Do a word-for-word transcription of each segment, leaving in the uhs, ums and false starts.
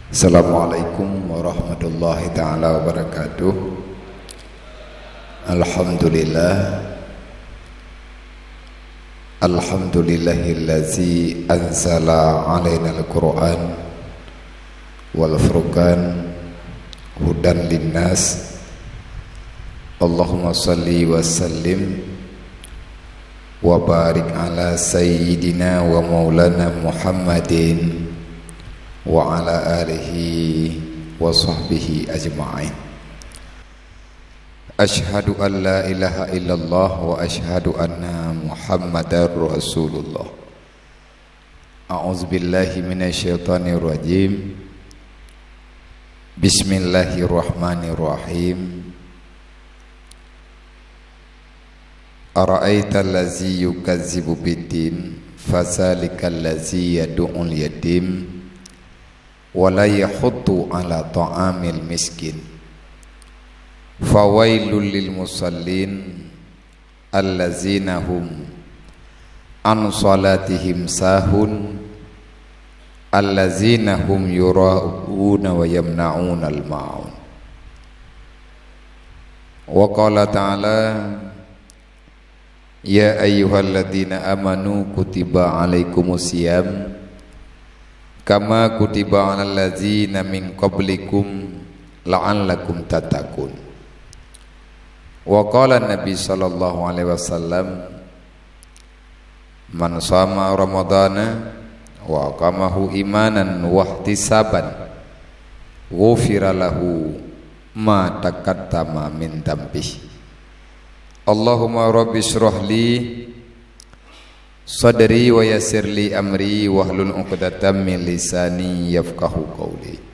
Assalamualaikum warahmatullahi taala wabarakatuh. Alhamdulillah. Alhamdulillahillazi anzala alainal Qur'an wal furqan hudan linnas. Allahumma salli wa sallim wa barik ala sayyidina wa maulana Muhammadin wa ala alihi wa sahbihi ajma'in. Asyhadu an la ilaha illallah wa asyhadu anna Muhammadar Rasulullah. A'udzubillahi minasyaitonirrajim. Bismillahirrahmanirrahim. Ara'aital ladzi yukazzibu biddin, fadzalikal ladzi yadu'ul yatim, wa la yahuddu ala ta'amil miskin. Fawailul lil musallin, allazina hum an salatihim sahun, allazina hum yura'una wa yamna'unal ma'un. Wa qala ta'ala, "Ya ayyuhalladzina amanu kutiba alaikumus siyam, kama kutiba alal ladzina min qablikum la'allakum tattaqun." Wa qala Nabi sallallahu alaihi wasallam, "Man shama Ramadhana wa qamahu imanan wahtisaban, ghufira lahu ma taqaddama min dzambih." Allahumma rabbi shrah li sadri wa yassir li amri wahlul 'uqdatam min lisani yafqahu qawli.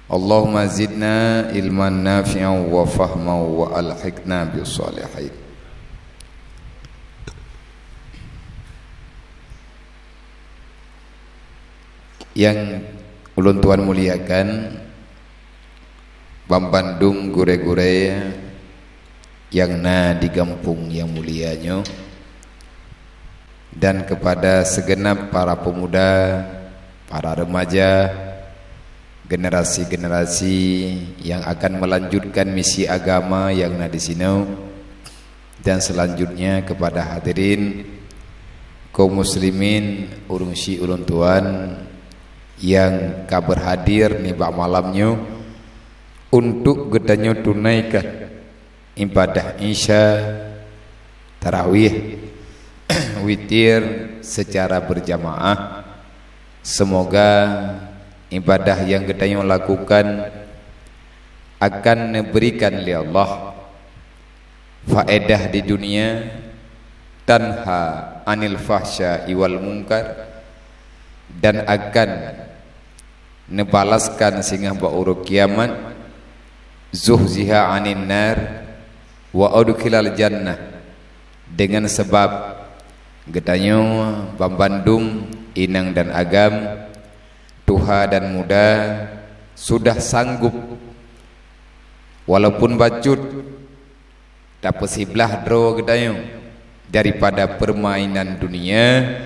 Allahumma zidna ilman nafi'an wa fahman wa alhiqna bis shalihin. Nyang ulôn tuan muliakan, banmandum gurée-gurée nyang na di gampông nyang mulia nyoe, dan kepada segenap para pemuda, para remaja, generasi-generasi yang akan melanjutkan misi agama yang na di sinoe, dan selanjutnya kepada hadirin kaum muslimin, ureuëng syiek ulôn tuan nyang ka berhadir nibak malam nyoe untuk geutanyoe tunaikan ibadah Isya, tarawih, witir secara berjamaah. Semoga ibadah yang geutanyoe lakukan akan neuberikan lé Allah faedah di dunia, tanha anil fahsya'i wal munkar, dan akan neubalaskan singoh bak uroe kiamat, zuhziha 'anin nar wa udkhilal jannah, dengan sebab geutanyoe banmandum inong dan agam, tuha dan muda, sudah sanggup walaupun bacut tapeusiblah droe geutanyoe daripada permainan dunia,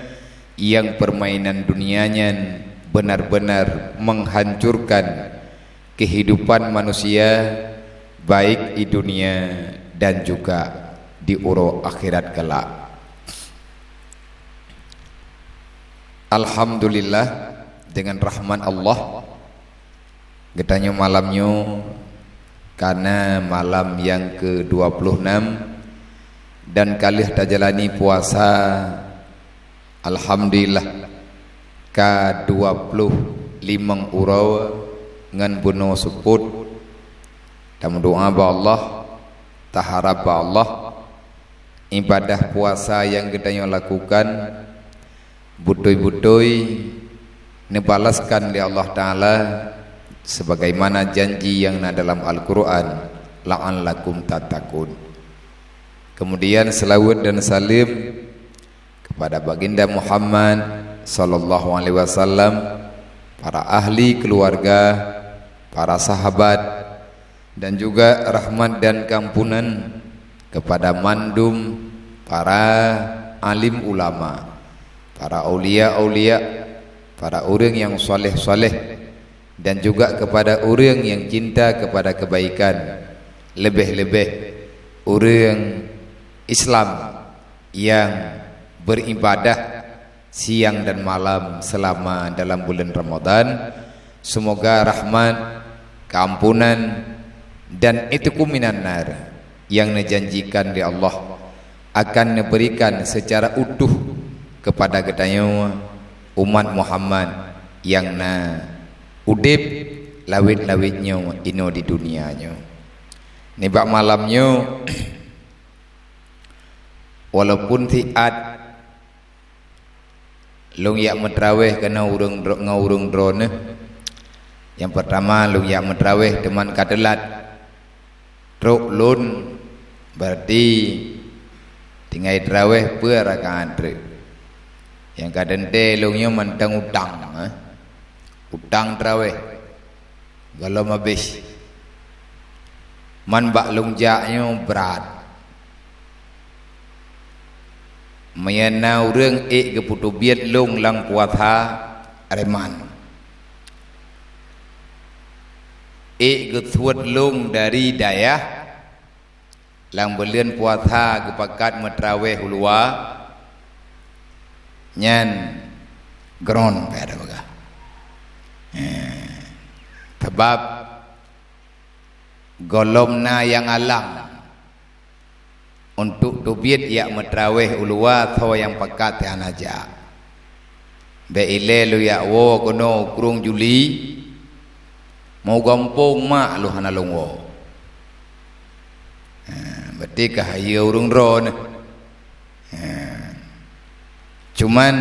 yang permainan dunia nyan benar-benar menghancurkan kehidupan manusia, baik di dunia dan juga di uroe akhirat kelak. Alhamdulillah, dengan rahmat Allah, geutanyoe malam nyoe kana malam nyang kedua puluh enam dan ka lheueh tajalani puasa, alhamdulillah, ka dua puluh limong uroe ngon bunoe seupôt. Tameudoa bak Allah, taharab bak Allah, ibadah puasa nyang geutanyoe lakukan beutôi-beutôi neubalaskan lé Allah Taala sebagaimana janji nyang na dalam Al-Qur'an, "La'allakum tattaqun." Kemudian selawat dan salam kepada Baginda Muhammad sallallahu alaihi wasallam, para ahli keluarga, para sahabat, dan juga rahmat dan keampunan kepada mandum para alim ulama, para aulia-aulia, para ureuëng nyang saleh-saleh, dan juga kepada ureuëng yang cinta kepada kebaikan, lebih-lebih ureuëng Islam yang beribadah siang dan malam selama dalam bulan Ramadan. Semoga rahmat, keampunan, dan itqu minan nar yang neujanjikan lé Allah akan neuberikan secara utuh kepada geutanyoe umat Muhammad nyang na udeb lawet-lawet nyoe inoe di dunia nyoe. Nibak malam nyoe, walaupun siat lôn jak meutraweh keunoe ureuëng dro-, ngon ureuëng droeneuh. Nyang peurtama, lôn jak meutraweh teuma ka teulat. Trok lôn, berarti tinggai traweh peue rakaat treuk. Nyang ka teuntée lôn nyoe mantong utang, eh. Utang traweh. Gohlom habéh. Man bak lôn jak nyoe brat. Meunyoe na ureuëng ék geupeuteubiet lôn lam puasa, reman. Ék geusuet lôn dari dayah, lam buleuen puasa geupakat meutraweh u luwa, nyan gron, ka ada peugah. Eh, sabab gohlom na nyang alang untuk teubiet jak meutraweh u luwa, soe nyang pakat teuh hana jak. Bék ilée lôn jak woe keunoe u krueng Juli, meugampông mak lôn hana lôn woe. Ha, berarti ka hayeue ureuëng droeneuh. Ha. Cuman,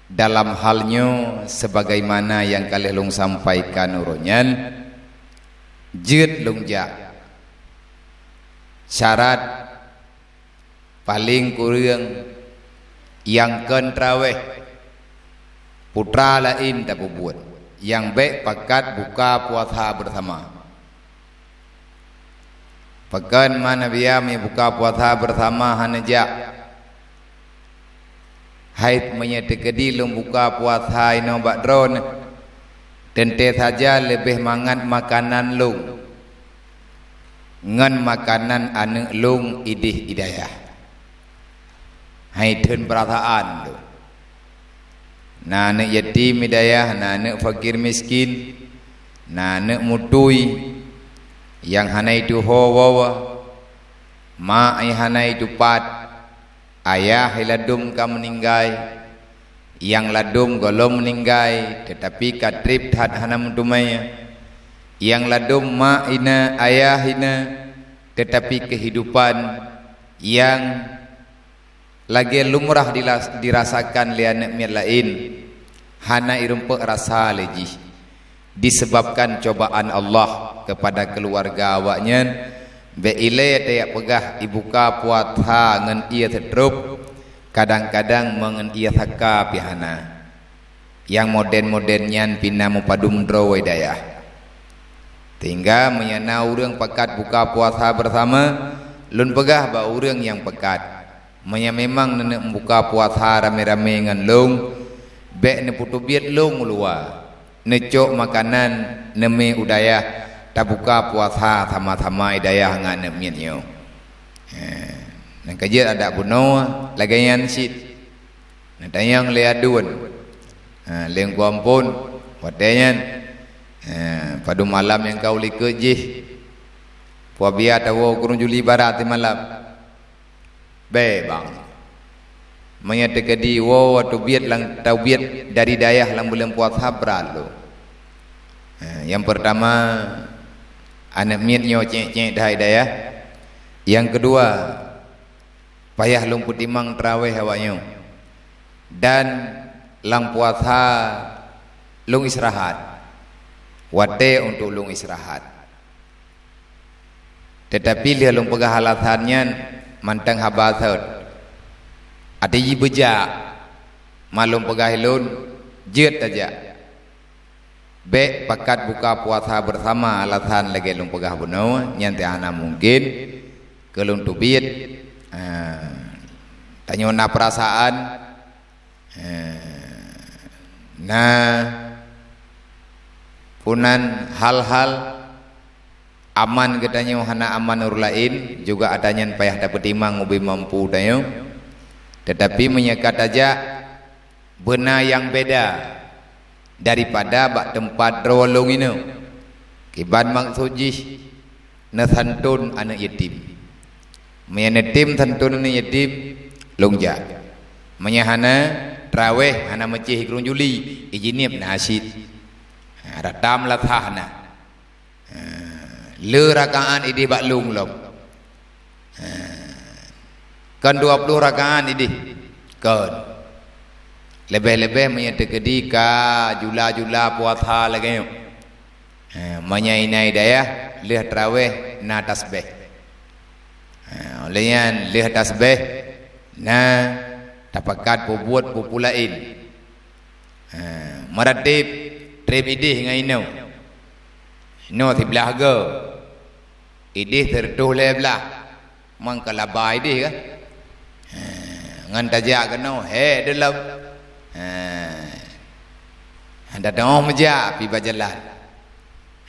dalam hal nyoe, sebagaimana nyang ka lheueh lôn sampaikan uroe nyan, jeuet lôn jak. Syarat paleng kureueng nyang kon traweh, putra laén tapeubuet, nyang bék pakat buka puasa beusama. Pakon ma Nabi Yahya buka puasa beusama hana jak? Hai meunyoe teukeudi lôn buka puasa inoe bak droeneuh, teuntée saja leubeh mangat makanan lôn ngon makanan aneuëk lôn idéh i dayah. Hai theun peurasaan lôn. Na aneuëk yatim i dayah, na aneuëk fakir miskin, na aneuëk mutui nyang hana ituho woe, mak nyang hana itupat, ayah nyang ladum ka meuninggai, nyang ladum gohlom meuninggai, teutapi ka treb that hana meuteumé, nyang ladum mak hina, ayah hina, teutapi keuhidupan nyang lagée lumrah dilas-, dirasakan lé aneuëk miet laén, hana irumpok rasa lé jih, disebabkan cobaan Allah kepada keuluwarga awaknyan, bék ilée tajak peugah ibuka puasa ngon ié seutrop, kadang-kadang meungon ié saka pih hana. Nyang modern-modern nyan pih na meupadum droe i dayah. Sehingga meunyoe na ureuëng pakat buka puasa beusama, lôn peugah bak ureuëng nyang pakat, meunyoe memang neuneuk buka puasa ramé-ramé ngon lôn, bék neupeuteubiet lôn u luwa, neucok makanan neumé u dayah, tabuka puasa sama-sama i dayah ngon aneuëk miet nyoe. Hé, nyang ka jeuet adak bunoe lagée nyan cit. Neutanyong lé aduen, ha, lé Teungku Ampon, watée nyan, ha, padum malam nyang ka u likot jih, peue biasa tawoe u Krueng Juli Barat simalam. Bék bang. Meunyoe teukeudi woe teubiet lam, teubiet dari dayah lam buleuen puasa brat lom. Ha, nyang peurtama, aneuëk miet nyoe cék-cék that i dayah. Nyang keudua, payah lôn peutimang traweh awaknyoe. Dan lam puasa lôn istirahat. Watée untuk lôn istirahat. Teutapi lheueh lôn peugah alasan nyan mantong haba sot. Até jibeujak, ma lôn peugah lôn, jeuet tajak. Bék pakat buka puasa beusama alasan lagée lôn peugah bunoe, nyan teuh hana mungken keu lôn teubiet. Ha, tanyoe na peurasaan, ha, na Punan hal-hal aman geutanyoe hana aman ureuëng laén, juga ata nyan payah tapeutimang ubé mampu tanyoe. Teutapi meunyoe ka tajak beuna nyang beda daripada bak teumpat droe lôn inoe. Kiban maksud jih, neusanton aneuëk yatim. Meunyoe neutem santon aneuëk yatim, lôn jak. Meunyoe hana, traweh hana meucéh krueng juli, ijinieb na asyik. Ha, rata meulasah na. Ha, le rakaat idéh bak lôn lom. Ha, kon dua ploh rakaat idéh. Kon. Leubeh-leubeh meunyoe teukeudi ka jula-jula puasa lagée nyoe. Ha, meunyoe inan dayah lheueh traweh na tasbeh. Ha, lheueh nyan lheueh tasbeh na tapakat peubuet peue-peue laén. Ha, meuratib treb idéh ngon inoe. Inoe siblaih goe. Idéh sireutôh lhée blaih. Mang ka laba idéh kan? Ha, ngon tajak keunoe, hék deuh lom. Ha. Hana teuoh meujak pih bak jalan.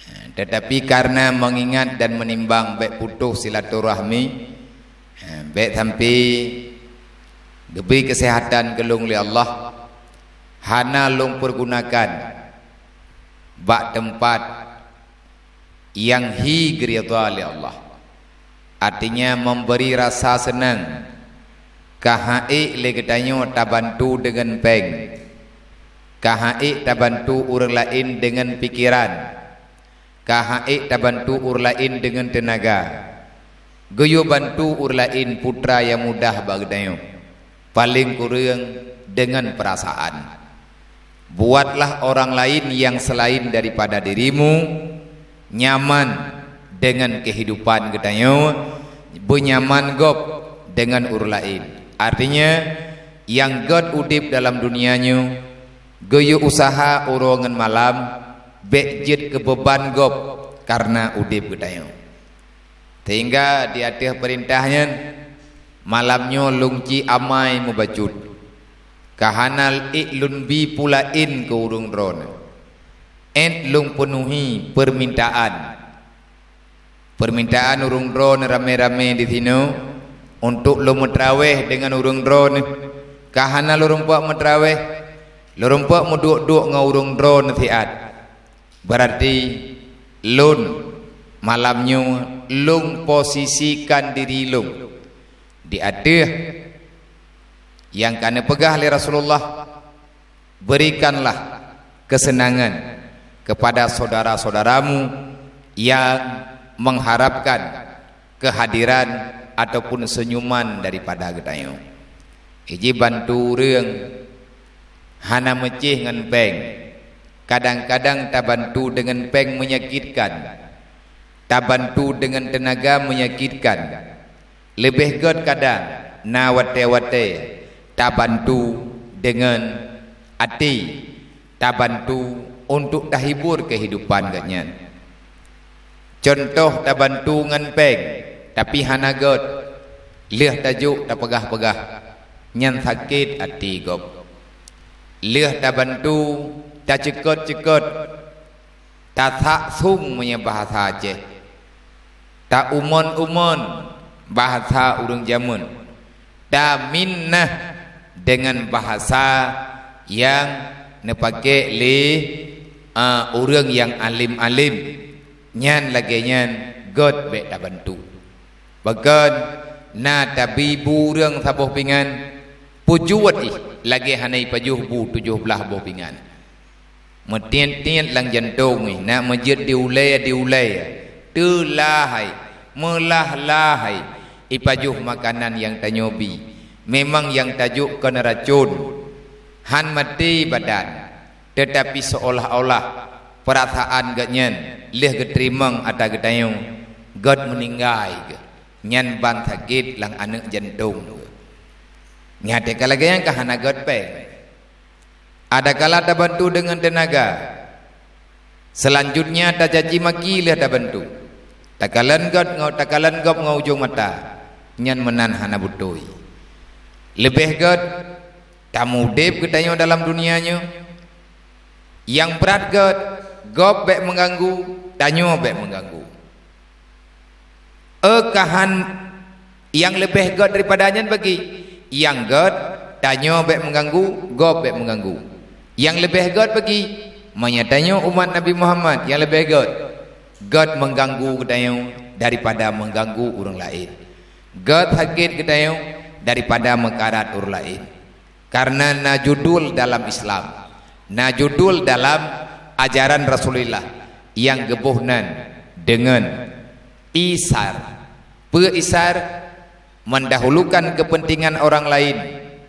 Ha, teutapi kareuna meungingat dan meunimbang bék putôh silaturahmi, ha, bék sampai geubri keuseuhatan keu lôn lé Allah, hana lôn peugunakan bak teumpat nyang hi geuridha lé Allah. Artinya, memberi rasa senang. Ka han ék lé geutanyoe tabantu deungon péng. Ka han ék tabantu ureuëng laén deungon pikeran. Ka han ék tabantu ureuëng laén deungon teunaga. Geuyue bantu ureuëng laén putra nyang mudah bak geutanyoe, paleng kureueng deungon peurasaan. Buatlah orang lain yang selain daripada dirimu nyaman dengan kehidupan geutanyoe, beunyaman gob dengan ureuëng lain. Artinya, nyang gét udeb dalam dunia nyoe, geuyue usaha uroe ngon malam, bék jeuet keu beuban gob kareuna udeb geutanyoe. Sehingga di ateueh peurintah nyan, malam nyoe lôn ci amai mubacut. Ka hana ék lôn bi peue laén keu ureuëng droeneuh. Ét lôn peunuhi peurmintaan. Peurmintaan ureuëng droeneuh ramé-ramé di sinoe untuk lôn meutraweh deungon ureuëng droeneuh. Ka hana lôn rumpok meutraweh, lôn rumpok meuduek-duek ngon ureuëng droeneuh siat. Berarti lôn malam nyoe lôn posisikan diri lôn di ateueh nyang ka neupeugah lé Rasulullah, "Berikanlah kesenangan kepada saudara-saudaramu yang mengharapkan kehadiran ataupun senyuman daripada geutanyoe." Iji bantu ureuëng hana meucéh ngon péng. Kadang-kadang tabantu deungon péng menyakitkan. Tabantu deungon teunaga menyakitkan. Leubeh gét kadang na watée-watée tabantu deungon até, tabantu untuk tahibur kehidupan geuhnyan. Cuntoh tabantu ngon péng, tapi hana gét, lheueh tajok tapeugah-peugah, nyan sakét até gob. Lheueh tabantu, taceukot-ceukot, tasak sung meunyoe bahasa Aceh, taumon-umon bahasa ureuëng jameun, taminnah deungon bahasa nyang neupaké lé, a, ureuëng nyang além-além. Nyan lagée nyan gét bék tabantu. Bahkan na tabi bu ureuëng saboh pingan, peujuwet ih lagée hana ipajoh bu tujoh blaih boh pingan. Meutiet-tiet lam jantong ih, na meujeuet di ulée, di ulée, teulahai, meulahai ipajoh makanan nyang tanyoe bi. Memang nyang tajok kon racon, han maté badan, teutapi seolah-olah peurasaan geuhnyan lheueh geuteurimong ata geutanyoe gét meuninggai geuh. Nyan ban sakét lam aneuëk jantong geuh. Nyan teuka lagée nyan ka hana gét péng. Adakala tabantu deungon teunaga, seulanjutnya tacaci maki lheueh tabantu. Takalon gét ngon, takalon gob ngon ujong mata, nyan meunan hana beutôi. Leubeh gét tameudeb geutanyoe dalam dunia nyoe. Nyang brat gét gob bék meuganggu, tanyoe bék meuganggu. Eh, ka han nyang leubeh gét daripada nyan bagi. Nyang gét, tanyoe bék meuganggu, gob bék meuganggu. Nyang leubeh gét bagi, meunyoe tanyoe umat Nabi Muhammad nyang leubeh gét, gét meuganggu geutanyoe daripada meuganggu ureuëng laén. Gét sakét geutanyoe daripada meukarat ureuëng laén. Karena na judul dalam Islam, na judul dalam ajaran Rasulullah nyang geuboh nan deungon isar. Peue isar? Mendahulukan kepentingan orang lain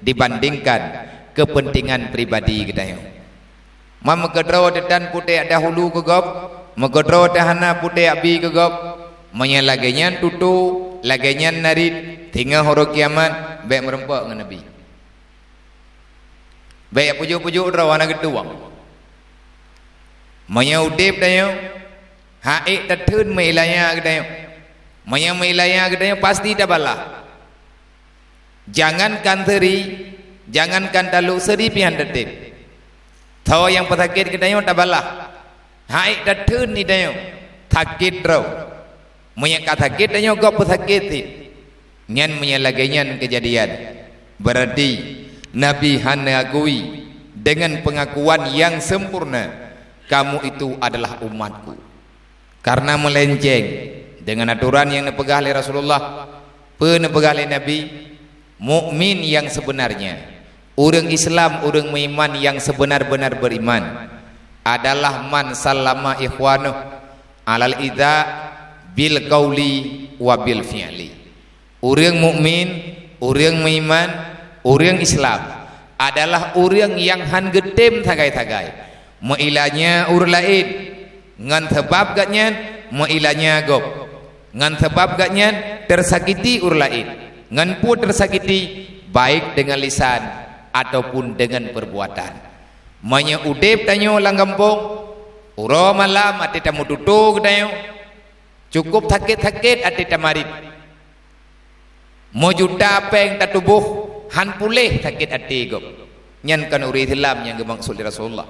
dibandingkan kepentingan pribadi geutanyoe. Ma meukeudroe teuh tan putéh dahulu keu gob, meukeudroe teuh hana putéh abi keu gob. Meunyoe lagée nyan tutoe, lagée nyan narit, singoh uroe kiamat bék meurumpok ngon Nabi. Bék pujuk-pujuk droe hana geutueng. Meunyoe udeb tanyoe, han ék tatheun meuilanya geutanyoe. Meunyoe meuilanya geutanyoe pasti tabalah. Jangankan seuri, jangankan talok seuri pih han tatem. Tho nyang peusakét geutanyoe tabalah. Han ék tatheun geutanyoe sakét droe. Meunyoe ka sakét tanyoe gob peusakét cit. Nyan meunyoe lagée nyan keujadian, berarti Nabi hana akui dengan pengakuan yang sempurna, "Kamu itu adalah umatku." Karena melenceng dengan aturan yang neupeugah lé Rasulullah, peue neupeugah lé Nabi, mukmin yang sebenarnya, ureuëng Islam, ureuëng meuiman yang sebenar-benar beriman adalah man sallama ikhwanuh alal idza bil qauli wa bil fi'li. Ureuëng mukmin, ureuëng meuiman, ureuëng Islam adalah ureuëng nyang han geutem sagai-sagai meuilanya ureuëng laén, ngon sabab gobnyan meuilanya gob, ngon sabab gobnyan teusakiti ureuëng laén, ngon peue teusakiti, baik deungon lisan ataupun deungon peurbuatan. Meunyoe udeb tanyoe lam gampông, uroe malam até tameututoe geutanyoe, cukup sakét-sakét até tamarit. Meujuta péng tatuboh, han puléh sakét até gob. Nyan kon ureuëng Islam nyang geumaksud lé Rasulullah.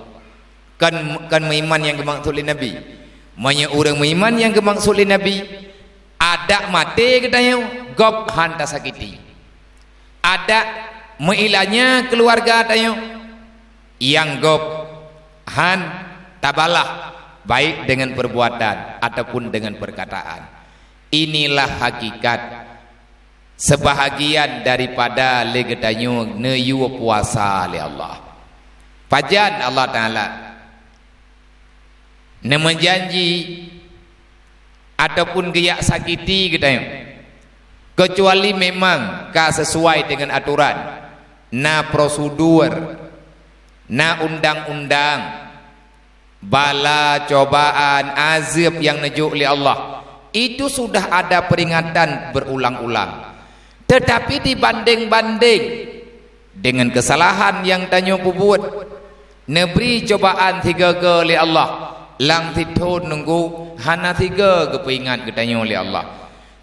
Kon, kon meuiman nyang geumaksud lé Nabi. Meunyoe ureuëng meuiman nyang geumaksud lé Nabi, adak maté geutanyoe gob han tasakiti. Adak meuilanya keuluwarga tanyoe nyang gob han tabalah, baik dengan perbuatan ataupun dengan perkataan. Inilah hakikat sebahagian daripada lé geutanyoe neuyue puasa lé Allah. Pajan Allah Taala neumeujanji ataupun geujak sakiti geutanyoe, keucuali memang ka sesuai dengan aturan, na prosedur, na undang-undang, bala, cobaan, azeueb nyang neujok lé Allah, itu sudah ada peringatan berulang-ulang. Teutapi dibandeng-bandeng dengan keusalahan nyang tanyoe peubuet, neubri cobaan sigoe-goe lé Allah, lam sithon nunggu hana sigoe geupeuingat geutanyoe lé Allah.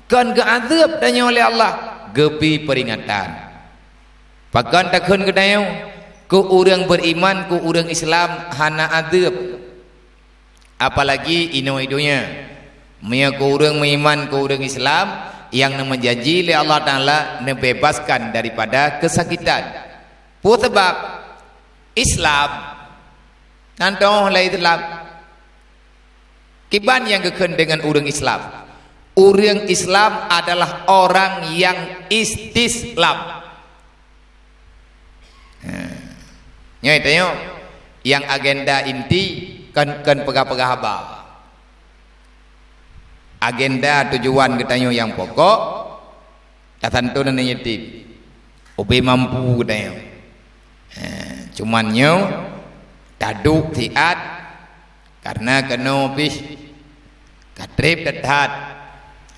Kon geuazeueb tanyoe lé Allah, geubri peringatan. Pakon takheun geutanyoe, keu ureuëng beriman, keu ureuëng Islam hana azeueb. Apalagi inoe donya. Meunyoe keu ureuëng meuiman, keu ureuëng Islam, nyang neumeujanji lé Allah Taala neubebaskan daripada keusakitan. Peue sabab? Islam. Nan toh lé Islam. Kiban nyang geukheun deungon ureuëng Islam? Ureuëng Islam adalah orang yang istislam. Ha. Nyoe tanyoe, nyang agenda inti kon, kon peugah-peugah haba. Agenda tujuan geutanyoe nyang pokok, tatantu nan yatim. Ubé mampu geutanyoe. Ha, cuman nyoe taduek siat karena keunoe pih ka treb that-that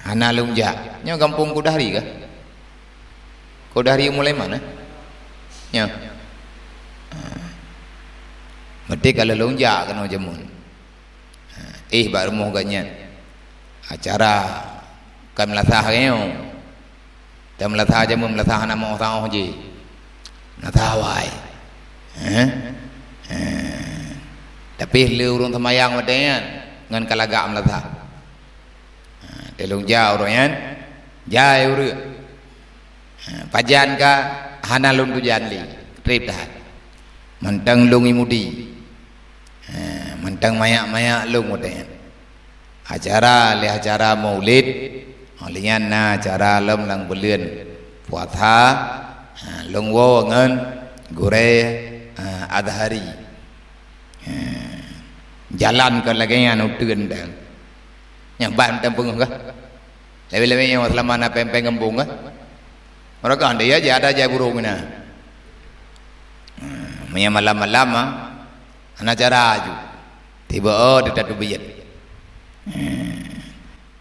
hana lôn jak. Nyoe gampông Kudahri kah? Kudahri mulai mana? Nyoe. Ha. Meuti ka lôn jak keunoe jameun. Ha, éh bak rumoh gobnyan. Acara ka meulasah nyoe. Teumeulasa jameun meulasa hana meuoh-saoh jih. Meulasa awai. Eh? Eh. Tapi le ureuëng seumayang watée nyan ngon ka lagak meulasa. Ha, teulong ja ureuëng nyan, jai ureuëng. Ha, pajan ka hana lôn tujan lé, treb that. Mantong lôn i mudi. Ha, mantong mayak-mayak lôn watée nyan. Acara lé acara Maulid, oh lheueh nyan na acara lom lam buleuen puasa, ha, lôn woe ngon gurée, ha, Azhari. Ha, jalan kon lagée nyan uteuen dan. Nyang ban mantong peungeuh kah? Leubeh-leubeh nyang seulama na péng-péng geumbong kah? Meuraka andai ya, ada jai burung na. Ha, meunyo malam-malam, ha, hana cara aju. Tiba, oh, teutateubiet.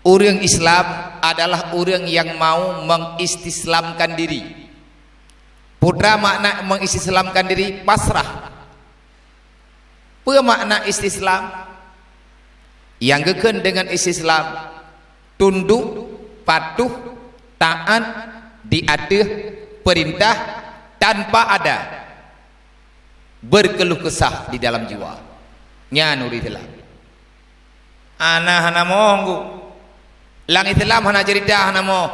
Ureuëng Islam adalah ureuëng yang mau mengistislamkan diri. Peue makna mengistislamkan diri? Pasrah. Peue makna istislam? Nyang geukheun deungon istislam, tunduk, patuh, taat di ateueh peurintah tanpa ada berkeluh kesah di dalam jiwa. Nyan ureuëng Islam. Hana, hana moh, Guru. Lam Islam hana cerita, hana moh.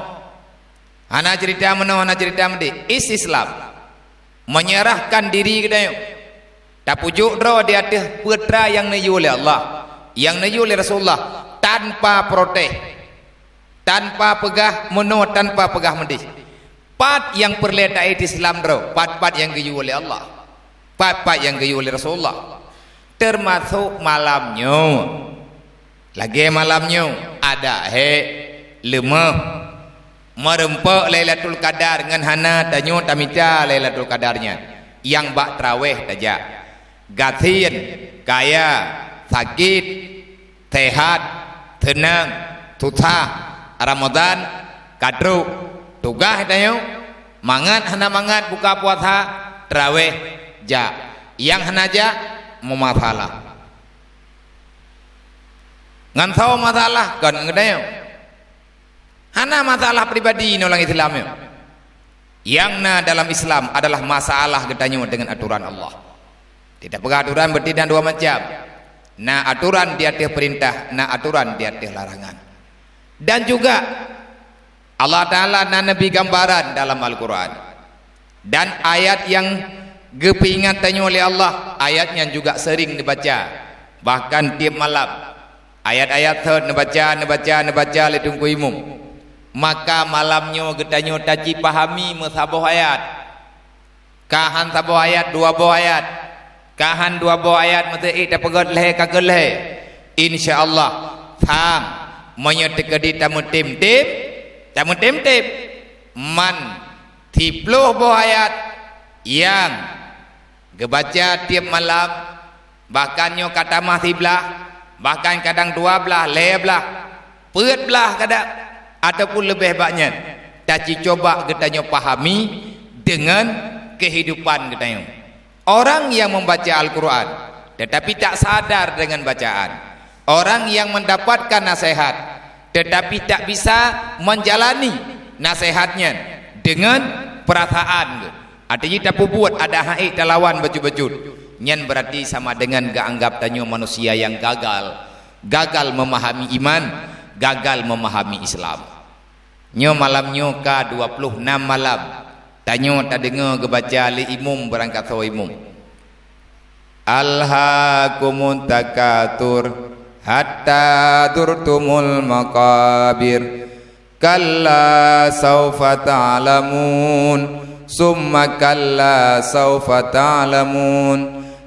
Hana cerita meunoe, hana cerita meudéh. Istislam. Menyerahkan diri geutanyoe. Tapujok droe di ateueh peue nyang neuyue lé Allah, nyang neuyue lé Rasulullah, tanpa protes. Tanpa peugah meunoe, tanpa peugah meudéh. Pat nyang peureulée taistislam droe, pat-pat nyang geuyue lé Allah, pat-pat nyang geuyue lé Rasulullah. Teumasok malam nyoe. Lagée malam nyoe, adak hék, leumah, meureumpok Lailatul Qadar ngon hana tanyoe tamita Lailatul Qadar nyan, nyang bak traweh tajak. Gasien, kaya, sakét, sehat, seunang, susah, Ramadhan ka trok, tugaih tanyoe, mangat hana mangat buka puasa, traweh, jak. Nyang hana jak, meumasalah. Ngon soe masalah? Kon ngon geutanyoe. Hana masalah pribadi inoe lam Islam nyoe. Nyang na dalam Islam adalah masalah geutanyoe deungon atoran Allah. Teupeugah atoran berarti na dua macam. Na atoran di ateueh peurintah, na atoran di ateueh larangan. Dan juga Allah Ta'ala na neubri gambaran dalam Al-Quran. Dan ayat nyang geupeuingat tanyoe lé Allah, ayat nyan juga seuring neubaca, bahkan tieb malam. Ayat-ayat thot neubaca, neubaca, neubaca lé Teungku Imum. Maka malam nyoe geutanyoe tacipahami meusaboh ayat. Ka han saboh ayat, dua boh ayat. Ka han dua boh ayat, meuteuk tapeugét lhée ka keu lhée. Insya Allah, tham, meunyoe teukeudi tameutem-tem, tameutem-tem. Man siploh boh ayat nyang geubaca tieb malam, bahkan nyoe ka tamah siblaih, bahkan kadang dua blaih, lhée blaih, peuet blaih kadang, ataupun leubeh bak nyan, taci cuba geutanyoe pahami deungon keuhidupan geutanyoe. Orang yang membaca Al-Quran tetapi tak sadar dengan bacaan, orang yang mendapatkan nasihat tetapi tak bisa menjalani nasihat nyan deungon perasaan geuh, artinya tapeubuet adak han ék talawan bacut-bacut, nyan berarti sama dengan geuanggap tanyoe manusia nyang gagal, gagal memahami iman, gagal memahami Islam. Nyoe malam nyoe ka dua ploh nam malam, tanyoe tadeungoe geubaca lé imum beurangkasoe imum. Alhaakumut takatsur hatta zurtumul maqabir. Kalla saufa ta'lamun, summa kalla saufa ta'lamun.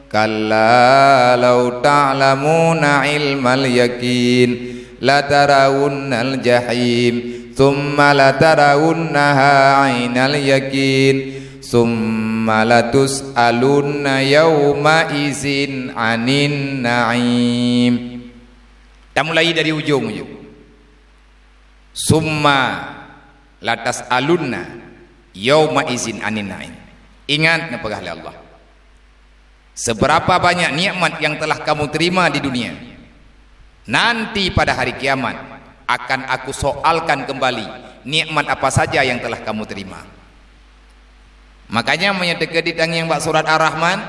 Kalla law ta'lamuna ilmal yaqin, latarawunnal jahim, summa latarawunnaha ainal yaqin, summa latus'alunna yauma izin anin na'im. Tamulai dari ujong-ujong. Summa latus'alunna yauma izin anin na'im. Ingat neupeugah lé Allah, seberapa banyak nikmat yang telah kamu terima di dunia, nanti pada hari kiamat akan Aku soalkan kembali nikmat apa saja yang telah kamu terima. Makanya meunyoe teukeudi tangieng bak surat Ar-Rahman,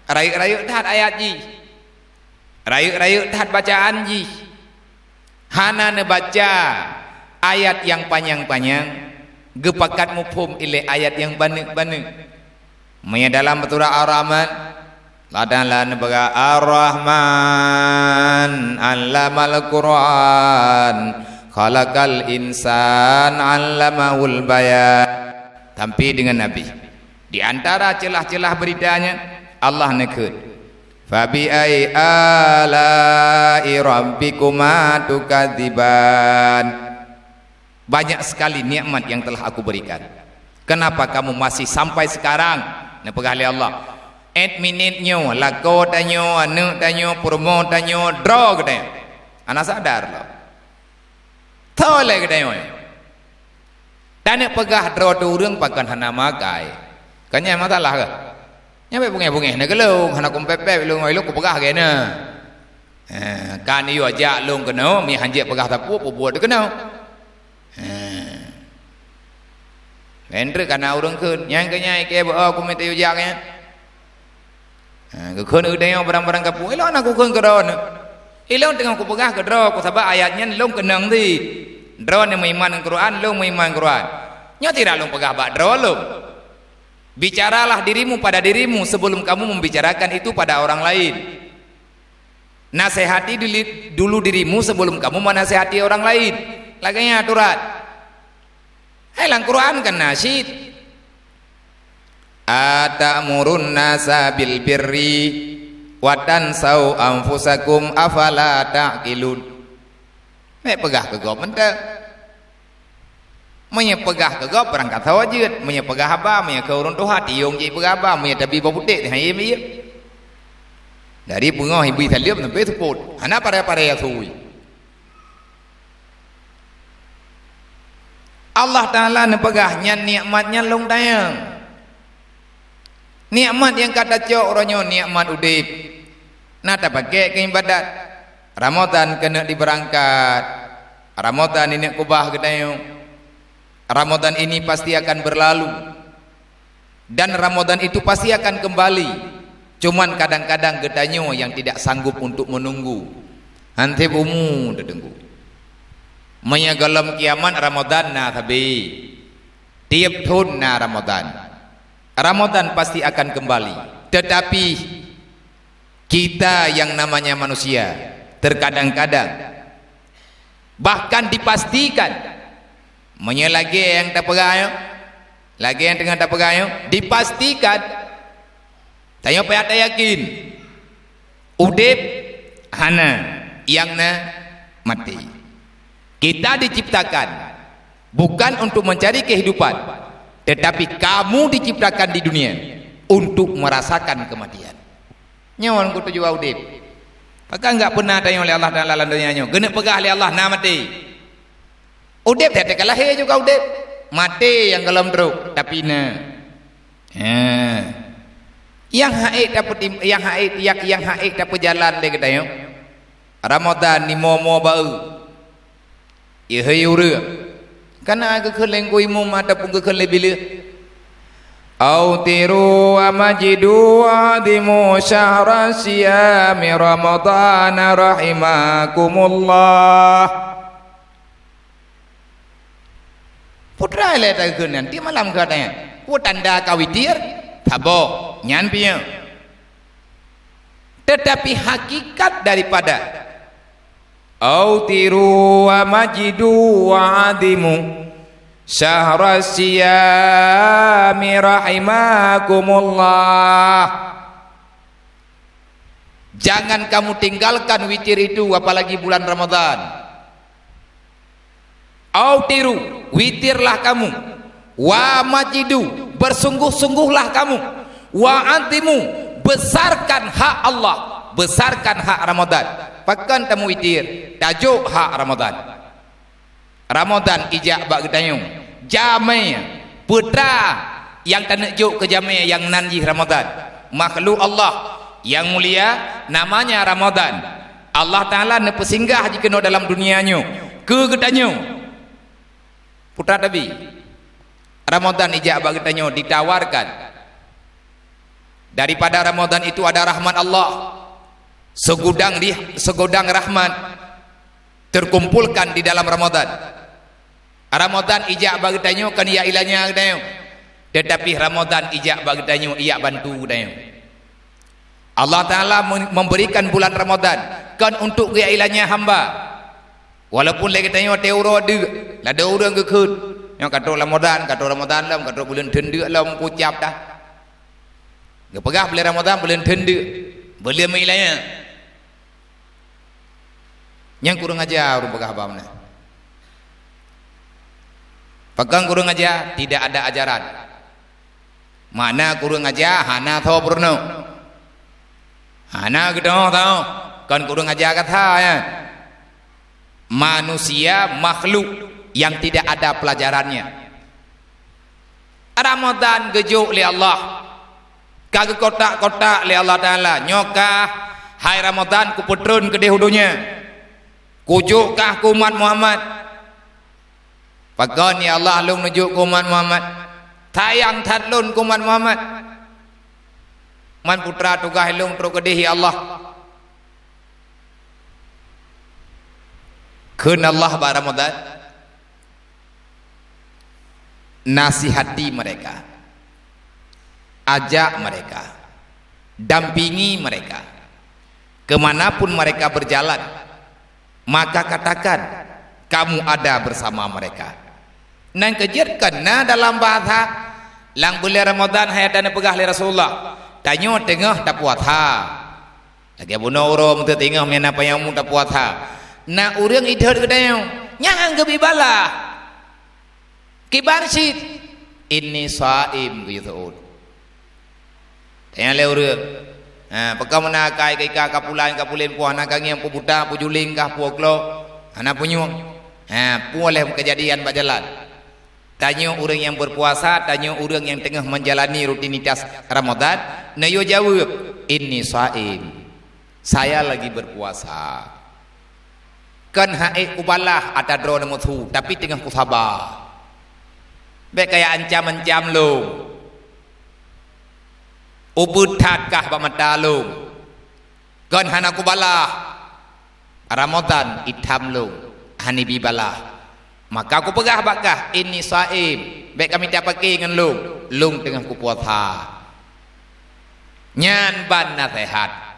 rayeuk-rayeuk that ayat jih. Rayeuk-rayeuk that bacaan jih. Hana neubaca ayat nyang panyang-panyang, geupakat muphom ilée ayat nyang baneuk-baneuk. Meunyoe dalam surah Ar-Rahman, Allah Taala neupeugah, "Ar-Rahman, 'allamal Qur'an, khalaqal insan, 'allamahul bayan." Sampai deungon Nabi. Di antara celah-celah beurita nyan, Allah neukheun, "Fabi ayyi ala'i rabbikuma tukadziban?" Banyak sekali nikmat yang telah Aku berikan. Kenapa kamu masih sampai sekarang? Neupeugah lé Allah, "Ét minét nyoe, lakoe tanyoe, aneuëk tanyoe, peurumoh tanyoe, droe geutanyoe." Hana sadar lom. Tho lé geutanyoe. Taneuk peugah droe teuh ureuëng pakon hana makai. Kan nyan masalah kah? Nyan bék beungéh-beungéh na keu lôn, hana kumpép-pép lôn, ngon lôn kupeugah lagée na. Ha, kan yue jak lôn keunoe, mi hanjeuet peugah sapeue, peubuet keunoe. Ha. Laén treuk kana ureuëng kheun, "Nyan keuh nyan ikée beu-o kumita yue jak nyan." Ha, geukheun keu tanyoe barang-barang kapeue, ilôn hana kukheun keu droeneuh. Ilôn teungoh kupeugah keu droe, ku sabab ayat nyan lôn keunong cit. Droeneuh meuiman ngon Quran, lôn meuiman ngon Quran. Nyoe sira lôn peugah bak droe lôn. Bicaralah dirimu pada dirimu sebelum kamu membicarakan itu pada orang lain. Nasihati dili-, dulu dirimu sebelum kamu menasihati orang lain. Lagée nyan aturan. Hai lam Quran kan na cit. "Ata'murun nasa bil birri wa tansau anfusakum afala ta'qilun?" Bék peugah keu gob mantong. Meunyoe peugah keu gob, barangkasoe jeuet. Meunyoe peugah haba, meunyoe keu ureuëng tuha, tiong jih peugah haba. Meunyoe tabi boh putéh, teuh hayem ie. Dari beungoh ibi saleuem sampai seupôt. Hana pare-pare asui. Allah Taala neupeugah nyan nikmat nyan lôn tanyong. Nikmat nyang ka tacok uroe nyoe nikmat udeb. Na tapakék keu iébadat. Ramadhan keuneuk dibeurangkat. Ramadhan ineuk keubah geutanyoe. Ramadhan ini pasti akan berlalu. Dan Ramadhan itu pasti akan kembali. Cuman kadang-kadang geutanyoe nyang tidak sanggup untuk menunggu. Hana seb umu teutunggu. Meunyoe gohlom kiamat Ramadhan na sabe. Tieb thon na Ramadhan. Ramadhan pasti akan kembali. Tetapi kita yang namanya manusia terkadang-kadang bahkan dipastikan, meunyoe lagée nyang tapeugah nyoe, lagée nyang teungoh tapeugah nyoe, dipastikan, tanyoe payah tayakin, udeb hana, nyang na maté. Kita diciptakan bukan untuk mencari kehidupan, tetapi kamu diciptakan di dunia untuk merasakan kematian. Nyoe nyang kutuju udeb. Pakon gak peuna tanyoe lé Allah Taala lam donya nyoe? Geuneuk peugah lé Allah na maté. Udeb teuka lahé juga udeb. Maté nyang gohlom trok, tapi na. Ha. Nyang hak ék tapeutim-, nyang hak ék, nyang, nyang hak ék tapeujalan lé geutanyoe. Ramadhan ni mo-mo baeu. Yeuhai ureuëng. Kana geukheun lé guru imum ataupun geukheun lé bileue. Autiru wa majidu wa adimu syahra siyami Ramadhana rahimakumullah. Putra ilée takheun nyan, di malam keu nyan. Peue tanda ka witir? Saboh, nyan piye. Tetapi hakikat daripada autiru wa majidu wa adimu syahra siyami rahimakumullah. Jangan kamu tinggalkan witir itu, apalagi bulan Ramadhan. Autiru, witirlah kamu. Wa majidu, bersungguh-sungguhlah kamu. Wa adimu, besarkan hak Allah, besarkan hak Ramadhan. Pakon tamu witir, tajok hak Ramadhan. Ramadhan ijak bak geutanyoe. Jamé, putra nyang taneuk jok keu jamé nyang nan jih Ramadhan. Makhluk Allah nyang mulia namanya Ramadhan. Allah Taala neupeusinggah jikeunoe dalam dunia nyoe keu geutanyoe. Putra Nabi, Ramadhan ijak bak geutanyoe ditawarkan. Daripada Ramadhan itu ada rahmat Allah. Segudang rih-, segudang rahmat terkumpulkan di dalam Ramadan. Ramadan ijak bak geutanyoe kon ijak ilanya geutanyoe, tetapi Ramadan ijak bak geutanyoe ijak bantu geutanyoe. Allah Taala mem-, memberikan bulan Ramadan kon untuk geuilanya hamba. Walaupun lé geutanyoe teuuroe deuk, ladôm ureuëng geukheun, nyoe ka trok Ramadan, ka trok Ramadan lom, ka trok buleuen theun deuk lom, pucap dah. Geupeugah buleuen Ramadan buleuen theun deuk, buleuen meuilanya. Nyang kureueng aja ureuëng peugah bak meunan. Pakon kureueng aja, tidak ada ajaran. Makna kureueng aja hana tho peurunoe. Hana geutanyoe tho, kon kureueng aja gata ya. Manusia makhluk yang tidak ada pelajarannya. Ramadan geujok lé Allah. Ka geukotak-kotak lé Allah Taala. Nyoe kah, hai Ramadan, kupeutreun keudeh u donya. Kujok kah keu umat Muhammad. Pakon ya Allah lôn neujok keu umat Muhammad? Sayang that lôn keu umat Muhammad. Man putra tugaih lôn trok keudeh ya Allah. Kheun Allah bak Ramadan, nasihati mereka, ajak mereka, dampingi mereka, kemanapun mereka berjalan, maka katakan kamu ada bersama mereka. Nan keujeuet keu na dalam bahasa, lam buleuen Ramadan hai ata neupeugah lé Rasulullah, tanyoe teungoh tapuasa. Lagée bunoe uroe meuteutingah meunan panyang mu tapuasa. Na ureuëng idhot geutanyoe, nyan geubi balah. Kiban cit, "Inni shaim," geuyue seuôt. Tanyong lé ureuëng, "Ha, pakon meunan akai kika kapulan kapulen puah na kangieng peubuta peujuling kah puoh klo?" Hana punyueng. Ha, puoh lheueh keujadian bak jalan. Tanyoe ureuëng nyang berpuasa, tanyoe ureuëng nyang teungoh menjalani rutinitas Ramadan, neuyue jaweueb, "Inni shaim." Saya lagi berpuasa. Kon han ék kubalah ata droe neumeusu, tapi teungoh kusaba. Bék kaya ancam-ancam lôn. Ubeut that kah bak mata lôn. Kon hana kubalah. Ramadan itam lôn, hana bi balah. Maka kupeugah bak kah, "Inni shaim." Bék kamita pake ngon lôn, lôn teungoh kupuasa. Nyan ban naseuhat.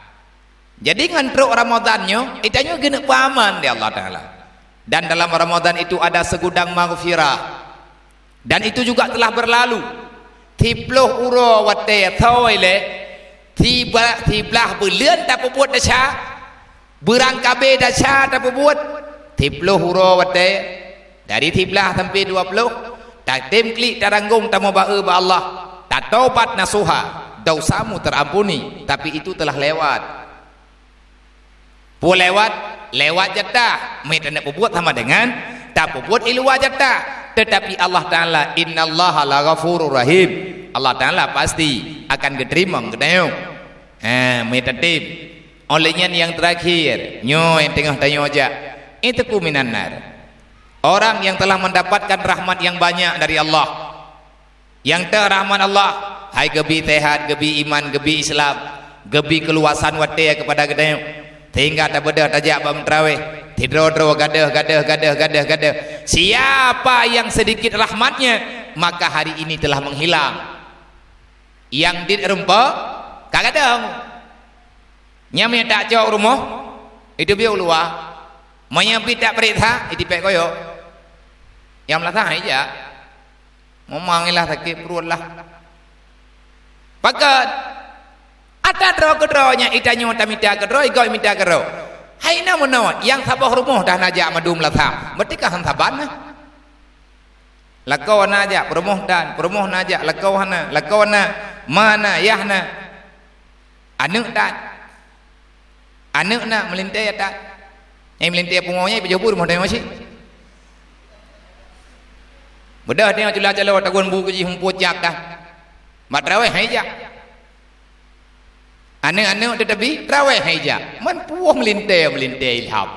Jadi ngon trok Ramadan nyoe, geutanyoe geuneuk peuaman lé Allah Taala. Dan dalam Ramadan itu ada segudang maghfirah. Dan itu juga telah berlalu. Siploh uroe watée thoi lé, sibla-, siblaih buleuen tapeubuet desya, beurangkabe desya tapeubuet, siploh uroe watée, dari siblaih sampai dua ploh, tatem klik taranggong tamubaeu bak Allah, tatobat nasuha, dosamu terampuni, tapi itu telah lewat. Peue lewat? Lewat jatah. Meutanyoe peubuet sama dengan tapeubuet i luwa jatah. Tetapi Allah Taala, "Innallaha laghafurur rahim." Allah Taala pasti akan geuteurimong geutanyoe. Ha, meutanyoe. Oleh nyan yang terakhir, nyoe nyang teungoh tanyoe jak. Itqu minan nar. Orang yang telah mendapatkan rahmat yang banyak dari Allah. Nyang teu rahmat Allah, hai geubi seuhat, geubi iman, geubi Islam, geubi keuluwasan watée keupada geutanyoe, sehingga tabeudôh tajak bak meuterawéh, sidroe-droe gadôh, gadôh, gadôh, gadôh, gadôh. Siapa yang sedikit rahmatnya, maka hari ini telah menghilang. Nyang dit rumpok, ka gadôh. Nyan meunyo tak cok rumoh, itu biôh luwa. Meunyo pih tak peuriksa, itipék koyok. Nyang meulasan hai jak. Memang ilah sakét pruet lah. Pakon? Ata droe keudroe nyan itanyoe tamita keudroe, igoe mita keudroe. Hai na meunoe, nyang saboh rumoh dah na jak mandum lasam. Berarti ka han saban na. Lakoe na jak, peurumoh tan, peurumoh na jak, lakoe hana, lakoe na, ma na, yah na. Aneuëk tan. Aneuëk na meulintée ata. Nyang meulintée pungo nyan ipajoh bu rumoh tanyoe cit. Beudôh tanyoe cula calo tagun bu keu jih muphom cak dah. Mat trawéh hai jak. Aneuëk-aneuëk teutabi trawéh hai jak. Man puwoh meulintée, meulintée ilham.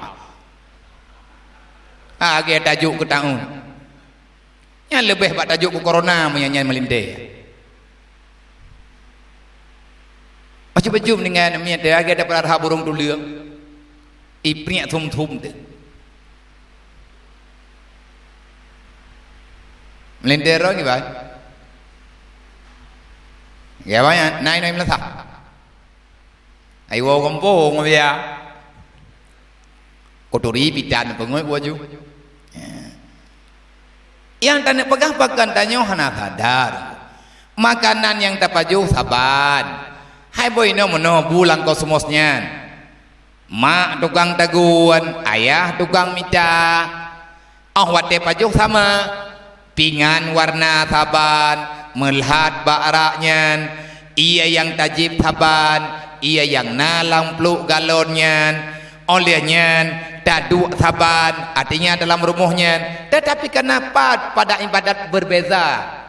Ah, lagée tajok keu taun. Nyan leubeh bak tajok keu corona meunyan nyan meulintée. Jeuem-jeuem deungon miet teuh, lagèe tapeurara burông tuleueng. Ipriek thum-thum teuh. Meulintèe droe kiban? Kiban nyan, na inoe meulasah. Ai woe gampông biasa. Kuturi pitan peungeuet laju. Nyang taneuk peugah pakon tanyoe hana sadar. Makanan nyang tapajoh saban. Hai boh inoe meunoe bu lam kosmos nyan. Mak tukang tagun, ayah tukang mita. Óh watèe pajoh sama, pingan warna saban, meulat bak rak nyan, ié nyang tajieb saban, ié nyang na lam pluek galon nyan. Óh lheueh nyan, taduek saban, artinya dalam rumoh nyan. Teutapi kareuna pat pada ibadat beubeza.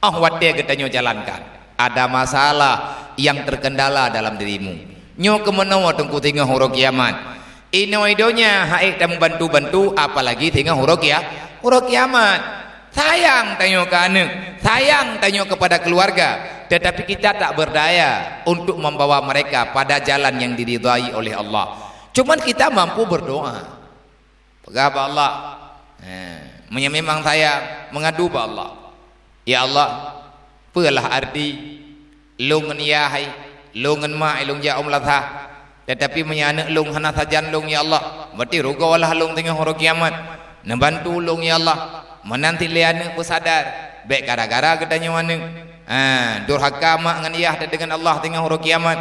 Óh watèe geutanyoe jalankan, ada masalah nyang terkendala dalam dirimu. Nyoe keuh meunoe teungku singoh uroe kiamat. Inoe donya han ék tameubantu-bantu, apalagi singoh uroe kia-, uroe kiamat. Sayang tanyoe keu aneuk, sayang tanyoe kepada keluarga, tetapi kita tak berdaya untuk membawa mereka pada jalan yang diridhai oleh Allah. Cuman kita mampu berdoa. Peugah bak Allah. Eh, meunyoe memang sayang, mengadu bak Allah. Ya Allah, peue lah arti lôn ngon yah hai, lôn ngon mak hai lôn jak u meulasah. Teutapi meunyoe aneuk lôn hana sajan lôn, ya Allah, berarti rugoe lah lôn teungoh uroe kiamat. Neubantu lôn, ya Allah. Meunan cit lé aneuk beusadar, bèk gara-gara geutanyoe aneuk. Ha, durhaka mak ngon yah teuh deungon Allah teungoh uroe kiamat.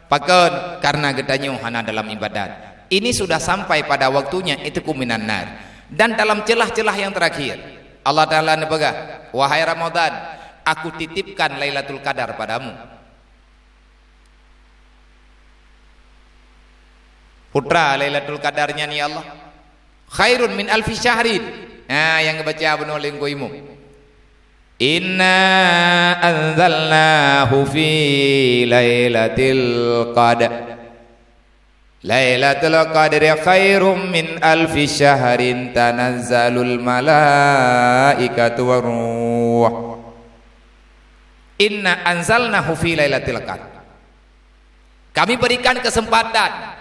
Pakon? Karena geutanyoe hana dalam ibadat. Ini sudah sampai pada waktunya, itqu minan nar. Dan dalam celah-celah yang terakhir, Allah Ta'ala neupeugah, "Wahai Ramadan, Aku titipkan Lailatul Qadar padamu." Peue treuk Lailatul Qadar nyan, ya Allah? "Khairun min alfi syahrin." Ha, nyang geubaca bunoe lé Teungku Imum. "Inna anzalnahu fi lailatil qadr. Lailatul qadri khairum min alfi syahrin, tanazzalul malaikatu war ruh." "Inna anzalnahu fi lailatil qadr." Kami berikan kesempatan.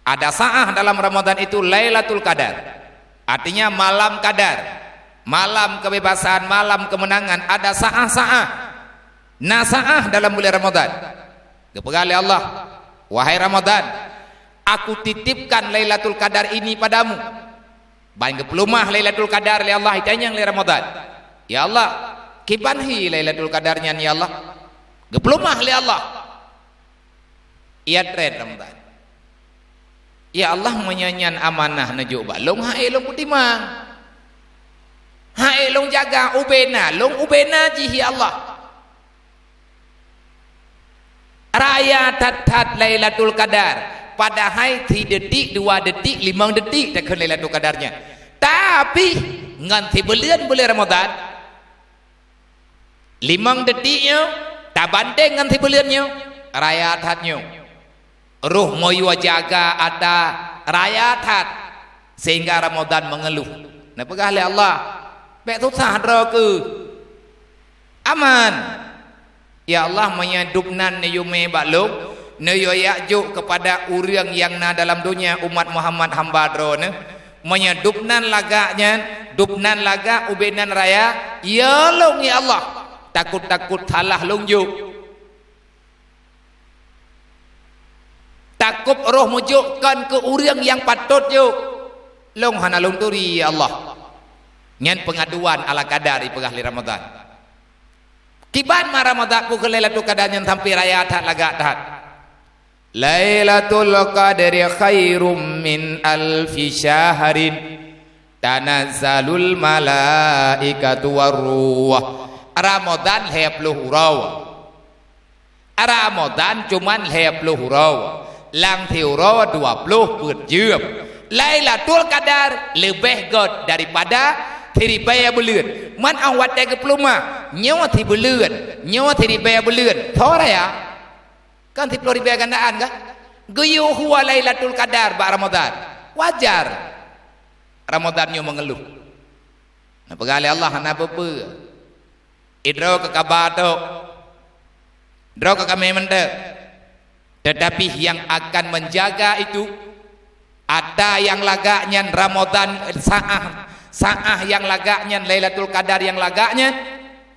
Ada saah dalam Ramadan itu Lailatul Qadar. Artinya malam kadar, malam kebebasan, malam kemenangan. Ada saah-saah. Na saah dalam bulan Ramadan. Geupeugah lé Allah, "Wahai Ramadan, Aku titipkan Lailatul Qadar ini padamu." Ban geupeuleumah Lailatul Qadar lé Allah, itanyong lé Ramadan, "Ya Allah, kiban hi Lailatul Qadar nyan, ya Allah?" Geupeuleumah lé Allah. Ia treb Ramadan. "Ya Allah, meunyoe nyan amanah neujok bak lôn, han ék lôn peutimang. Han ék lôn jaga, ubena lôn, ubena jih, ya Allah." Raya that-that Lailatul Qadar, padahai sidetik, dua detik, limong detik takheun Lailatul Qadar nyan. Tapi, ngon sibuleuen buleuen Ramadan, limong detik nyoe tabandeng ngon sibuleuen nyoe, raya that nyoe. Roh meuyue jaga atra raya that, sehingga Ramadan mengeluh. Neupeugah lé Allah, "Bèk susah droe keuh. Aman." "Ya Allah, meunyoe dubnan neuyue mé bak lôn, neuyue jak jok keupada ureuëng nyang na dalam donya umat Muhammad hamba Droeneuh, meunyoe dubnan lagak nyan, dubnan lagak ubena raya, ya lôn, ya Allah, takot-takot salah lôn jok. Takot roh meujok kon keu ureuëng nyang patot jok. Lôn hana lôn turi, ya Allah." Nyan pengaduan ala kadar ipeugah lé Ramadan. Kiban ma Ramadan peue kheun Lailatul Qadar nyan sampai raya that, lagak that. "Lailatul Qadri khairum min alfi syahrin, tanazzalul malaikatu war ruh." Ramadan lhèe ploh uroe. Ramadan cuman lhèe ploh uroe, lam siuroe dua ploh peuet jeuem. Lailatul Qadar leubeh göt daripada siribèe buleuen. Man 'oh watèe geupeuleumah, nyoe sibuleuen, nyoe siribèe buleuen, soe raya? Kan siploh ribèe gandaan kah? Geuyue huwa Lailatul Qadar bak Ramadan. Wajar Ramadan nyoe mengeluh. Neupeugah lé Allah, "Hana peue-peue. Idroe keu kaba tok. Droe keu kamé mantong. Tetapi yang akan menjaga itu, ata nyang lagak nyan Ramadan, saah, saah nyang lagak nyan, Lailatul Qadar nyang lagak nyan,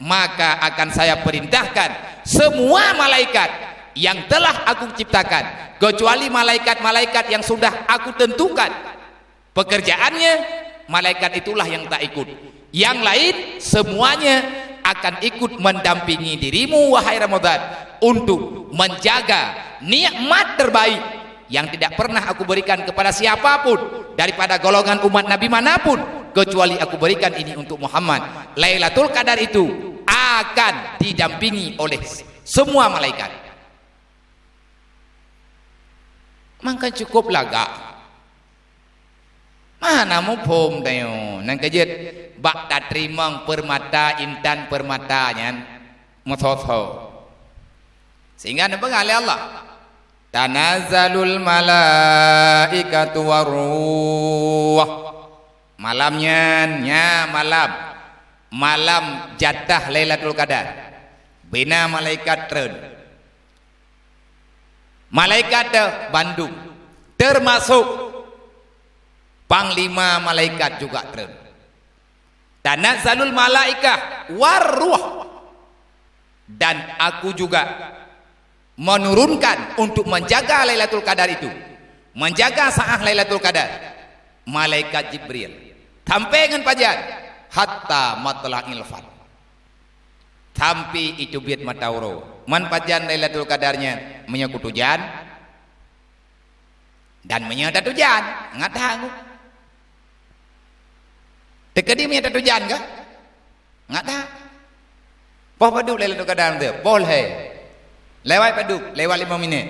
maka akan saya perintahkan semua malaikat yang telah Aku ciptakan, kecuali malaikat-malaikat yang sudah Aku tentukan pekerjaannya, malaikat itulah yang tak ikut. Yang lain semuanya akan ikut mendampingi dirimu, wahai Ramadan, untuk menjaga nikmat terbaik yang tidak pernah Aku berikan kepada siapapun daripada golongan umat Nabi manapun, kecuali Aku berikan ini untuk Muhammad. Lailatul Qadar itu akan didampingi oleh semua malaikat. Maka cukup lagak. Mana muphom tanyoe? Nyang keujeuet bak tateurimong peurmata, intan peurmata nyan meusoe-soe. Sehingga neupeugah lé Allah, "Tanazzalul malaikatu war ruh." Malam nyan, nya malam, malam jatah Lailatul Qadar. Bina malaikat treun. Malaikat teuh bandum, termasuk panglima malaikat juga treun. "Tanazzalul malaikah war ruh." Dan Aku juga menurunkan untuk menjaga Lailatul Qadar itu, menjaga saah Lailatul Qadar, malaikat Jibril. Sampai ngon pajan? Hatta matla'il fajr. Sampai iteubiet mata uroe. Man pajan Lailatul Qadar nyan? Meunyoe kutujan, dan meunyoe tatujan, ngat that. Teukeudi meunyoe tatujan kah? Ngat that. Poh padub Lailatul Qadar tu? Poh lhèe. Lewat padub, lewat limong minit.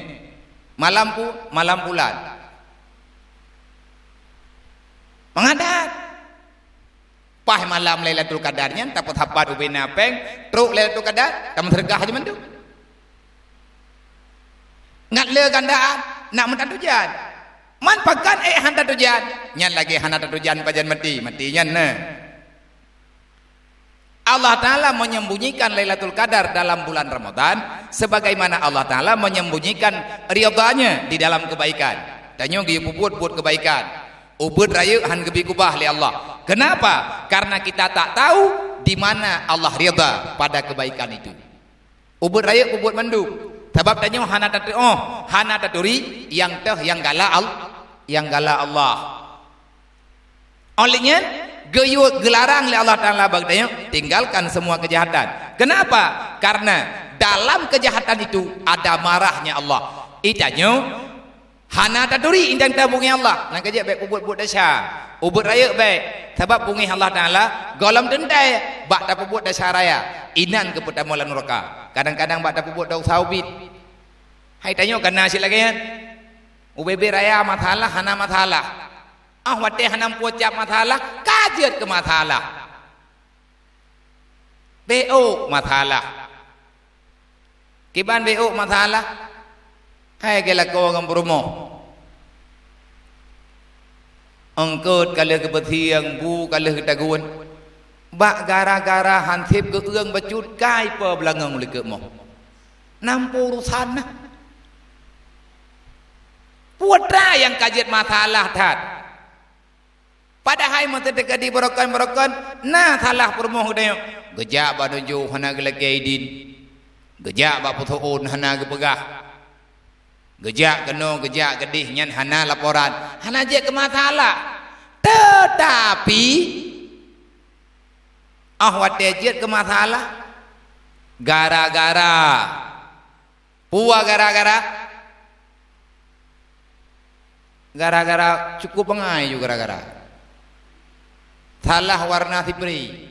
Malam pu-, malam pulan. Mangat that. Paih malam Lailatul Qadar nyan, tapeusapat ubé na péng, trok Lailatul Qadar, tameuseudeukah jih mandum. Ngat le gandaan, nak meutat tujan. Man pakon ék hana tujan? Nyan lagèe hana tujan pajan maté, maté nyan na. Allah Ta'ala menyembunyikan Lailatul Qadar dalam bulan Ramadan, sebagaimana Allah Ta'ala menyembunyikan ridha-Nya di dalam kebaikan. Tanyoe geuyue peubuet buet kebaikan. Ubeuet rayeuk han geubri keubah lé Allah. Kenapa? Karena kita tak tahu di mana Allah ridha pada kebaikan itu. Ubeuet rayeuk peubuet mandum. Sabab tanyoe hana tatuoh, hana taturi nyang teuh nyang galak Al-, nyang galak Allah. Oleh nyan, geuyue geularang lé Allah Ta'ala bak tanyoe, tinggalkan semua kejahatan. Kenapa? Karena dalam kejahatan itu ada marahnya Allah. Itanyoe hana taturi indang tabungéh Allah, nyang keujeuet bèk peubuet buet desya. Ubeuet rayeuk bèk, sabab bungéh Allah Ta'ala gohlom teuntèe bak tapeubuet desya raya, inan geupeutamong lam nuraka. Kadang-kadang bak tapeubuet desya ubit. Hai tanyoe kana cit lagèe nyan. Ubé-bé raya masalah, hana masalah. Ah, watèe hana meupucap masalah, ka jeuet keu masalah. Beuôk masalah. Kiban beuôk masalah? Hai geulakoe ngon peurumoh. Eungkôt ka lheueh geupeusieng, bu ka lheueh geutagun. Bak gara-gara han sép geueueng bacut, ka ipo beulangong likot moh. Nampu urusan na. Peue teuma nyang ka jeuet masalah that. Padahai meuteuka di barokon-barokon, na salah peurumoh geutanyoe. Geujak bak nujoh hana geulakèe idin. Geujak bak peusu'on hana geupeugah. Geujak keunoe, geujak keudéh, nyan hana laporan. Hana jeuet keu masalah. Teutapi, 'oh watèe jeuet keu masalah, gara-gara Peue gara-gara? Gara-gara cukup bangai ju gara-gara. Salah warna siprei.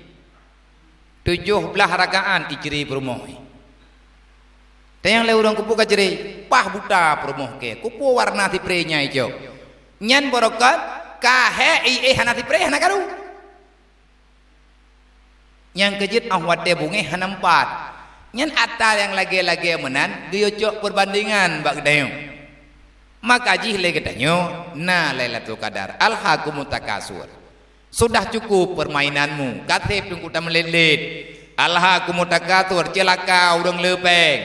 Tujoh blaih rakaan icré peurumoh. Tanyong lé ureueng keupeue ka cré, paih buta peurumoh kèe. Keupeue warna siprei nyan icok? Nyan barokon, ka hék ié hana siprei, hana karu. Nyang keujeuet 'oh watèe bungéh hana meupat. Nyan atra nyang lagèe-lagèe meunan geuyue cok peurbandengan bak geutanyoe. Maka jih lé geutanyoe na Lailatul Qadar. Alhakumut Takatsur. Sudah cukup permainanmu, ka sép teungku tameulet-let. Alhakumut Takatsur, ceulaka ureueng le péng.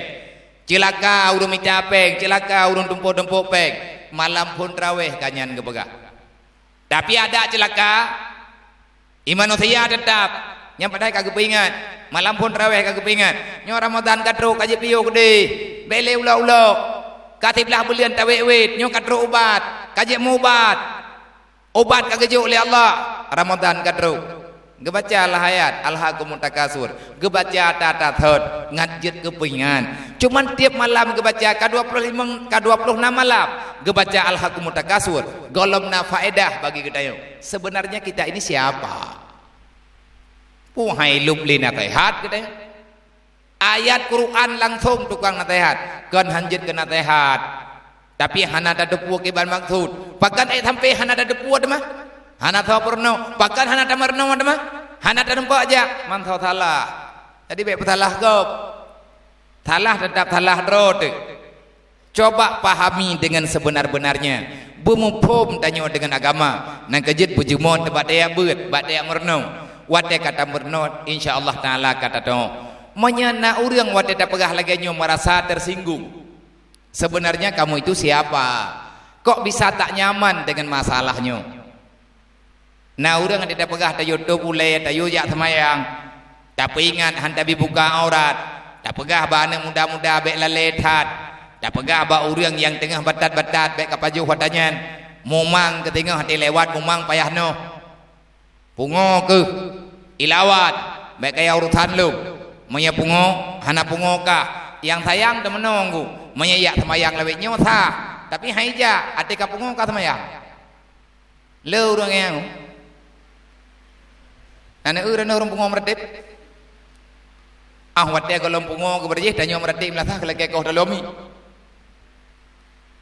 Ceulaka ureuëng mita péng, ceulaka ureuëng tumpôk-tumpôk péng. Malam phon traweh ka nyan geupeugah. Tapi adak ceulaka, i manusia teutap, nyang padahai ka geupeuingat. Malam phon traweh ka geupeuingat. Nyoe Ramadhan ka trok, ka jeuet piôh keudeh. Bék lé ulok-ulok. Ka siblaih buleuen tawét-wét, nyoe ka trok ubat, ka jeuet mubat. Ubat ka geujok lé Allah, Ramadhan ka trok. Geubaca lah ayat, "Alhakumut takasur." Geubaca ata-ata thot, ngat jeuet geupeuingat. Cuman tiep malam geubaca, ka dua puluh lima, ka dua puluh enam malam, geubaca "Alhakumut takasur", gohlom na faedah bagi geutanyoe. Sebenarnya kita ini siapa? Puhai lub lé naseuhat geutanyoe. Ayat Quran langsong tukang naseuhat, kon hanjeuet keu naseuhat. Tapi hana tateupeue kiban maksud. Pakon ék sampai hana tateupeue teuma? Hana soe peurunoe. Pakon hana tameurunoe teuma? Hana tanumpok jak, man soe salah. Jadi bék peusalah gob. Salah teutap salah droe teuh. Coba pahami dengan sebenar-benarnya. Beumuphom tanyoe dengan agama. Nang keujeuet beujeumoe teuh bak tajak beuet, bak tajak meurunoe. Watée ka tameurunoe, insya Allah Taala ka tateu'oh. Meunyoe na ureuëng watée tapeugah lagée nyoe merasa tersinggung, sebenarnya kamu itu siapa? Kok bisa tak nyaman dengan masalah nyoe? Na ureuëng até tapeugah tayue tôb ulée, tayue jak seumayang, tapeuingat han tabi buka aurat, tapeugah bak aneuëk muda-muda bék lalée that, tapeugah bak ureuëng nyang teungoh batat-batat bék ka pajoh watanyan, mumang keuteungoh até lewat mumang payah noh. Pungo keuh, ilawat, bék kaya urusan lom. Meunyoe pungo, hana pungo kah, nyang sayang teumeunoe ngu. Meunyoe jak seumayang lawét nyoe sah, tapi hai jak, até ka pungo ka seumayang. Le ureuëng nyang na neu ureuëng pungo meuratéb. Ah, watée gohlom pungo geubeurajih tanyoe meuratéb meulasah keu lakée koh talomi.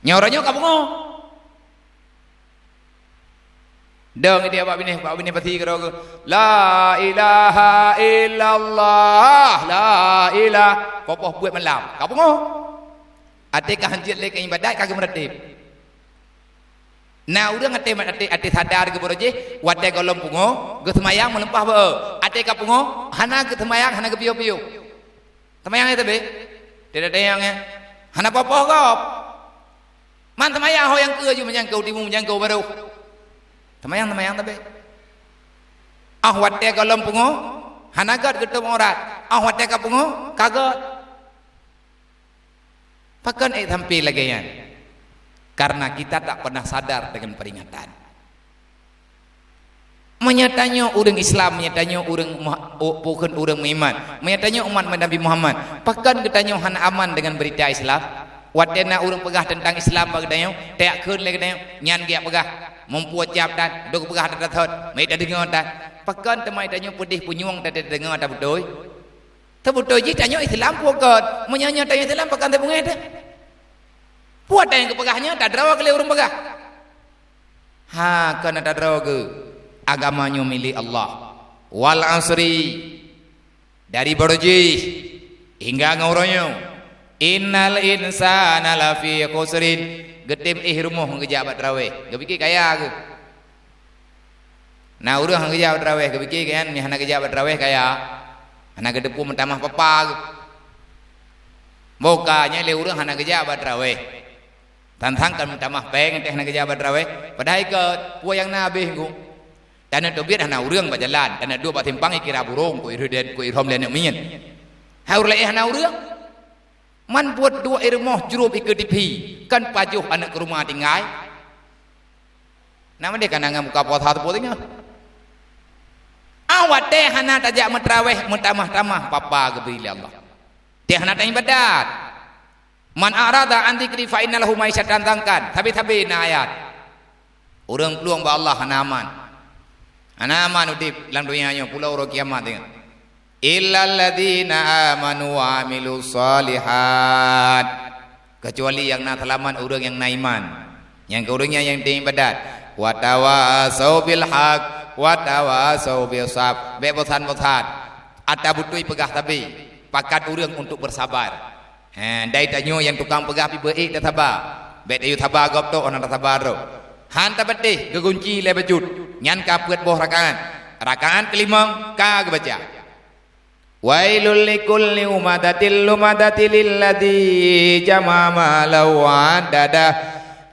Nyoe uroe nyoe ka pungo. Dong idéh bak binéh, bak binéh pasi keudroe, "La ilaha illallah, la ilah." Poh-poh buet malam. Ka pungo. Até ka hanjeuet lé keu ibadat ka geumeuratéb. Na ureuëng até, até, até sadar geubeurajih, watée gohlom pungo, geuseumayang meulimpah beu. Até ka pungo, hana geuseumayang, hana geupiôh-piôh. Seumayang nyan sabe? Tidak ada yang ya. Hana poh-poh gob. Man seumayang ho nyang keu aju menyangkau timu menyangkau baru. Seumayang, seumayang sabe. Ah, watée gohlom pungo, hana gét geutôb aurat. Ah, watée ka pungo, ka gét. Pakon ék sampai lagée nyan? Karena kita tak pernah sadar dengan peringatan. Meunyoe tanyoe ureuëng Islam, meunyoe tanyoe ureuëng mu-, u-, bukon ureuëng meuiman, meunyoe tanyoe umat Nabi Muhammad, pakon geutanyoe hana aman dengan beurita Islam? Watée na ureuëng peugah teuntang Islam bak geutanyoe, tajak kheun lé geutanyoe, nyan geujak peugah, muphom cap that, duek peugah that thot, meuidak deungoe that. Pakon teuma tanyoe peudeh punyueng that deungoe that beutôi? Teubeutôi jih tanyoe Islam peue kon? Meunyoe nyoe tanyoe Islam, pakon teubeungéh teuh? Peue nyang geupeugah nyoe tadroe keu lé ureuëng peugah? Ha, kon tadroe geuh. Agama nyoe milék Allah. Wal asri, dari baroe jih hingga ngon uroe nyoe. Innal insana lafi khusrin. Geutem éh rumoh ngon geujak bak traweh. Geupike kaya geuh. Na ureuëng han geujak bak traweh, geupike keu nyan, meunyoe hana geujak bak traweh kaya, hana geuteupeue meutamah papa geuh. Boh ka nyan lé ureuëng hana geujak bak traweh. Sang-sang kan meutamah péng teuh hana geujak bak traweh, padahai ikot peue nyang na habéh geuh. Taneuk teubiet hana ureuëng bak jalan, taneuk duek bak simpang ikira burông, ku irhom lé, ku irhom lé aneuëk miet. Hai ureuëng laén hana ureuëng. Man buet duek i rumoh jrob ikeue tipi, kan pajoh aneuëk keu rumoh tinggai. Nama deh kana ngon buka puasa teupeu teungoh. Ah, watée hana tajak meutraweh meutamah-tamah papa geubri lé Allah. Teuh hana taibadat. "Man a'rada an dzikri fa inna lahu ma'isyatan dhankan." Sabe-sabe na ayat. Ureuëng plueng bak Allah hana aman. Hana aman udeb lam donya nyoe pulo uroe kiamat deungon. "Illalladzina amanu wa amilus shalihat." Keucuali nyang na seulamat ureuëng nyang na iman. Nyang keu ureuëng nyan nyang teuibadat. "Wa tawasau bil haq, wa tawasau bis sab." Bék bosan-bosan. Ata beutôi peugah sabe. Pakat ureuëng untuk bersabar. He, dai tanyoe nyang tukang peugah pih beu ék tasaba. Bék tayue saba gob tok hana tasaba droe. Han tapatéh geugunci lé bacut. Nyan ka peuet boh rakaat. Rakaat keulimong ka geubaca. Wailul likulli humazatil lumazatil ladzi jama'a malahu wa addadah,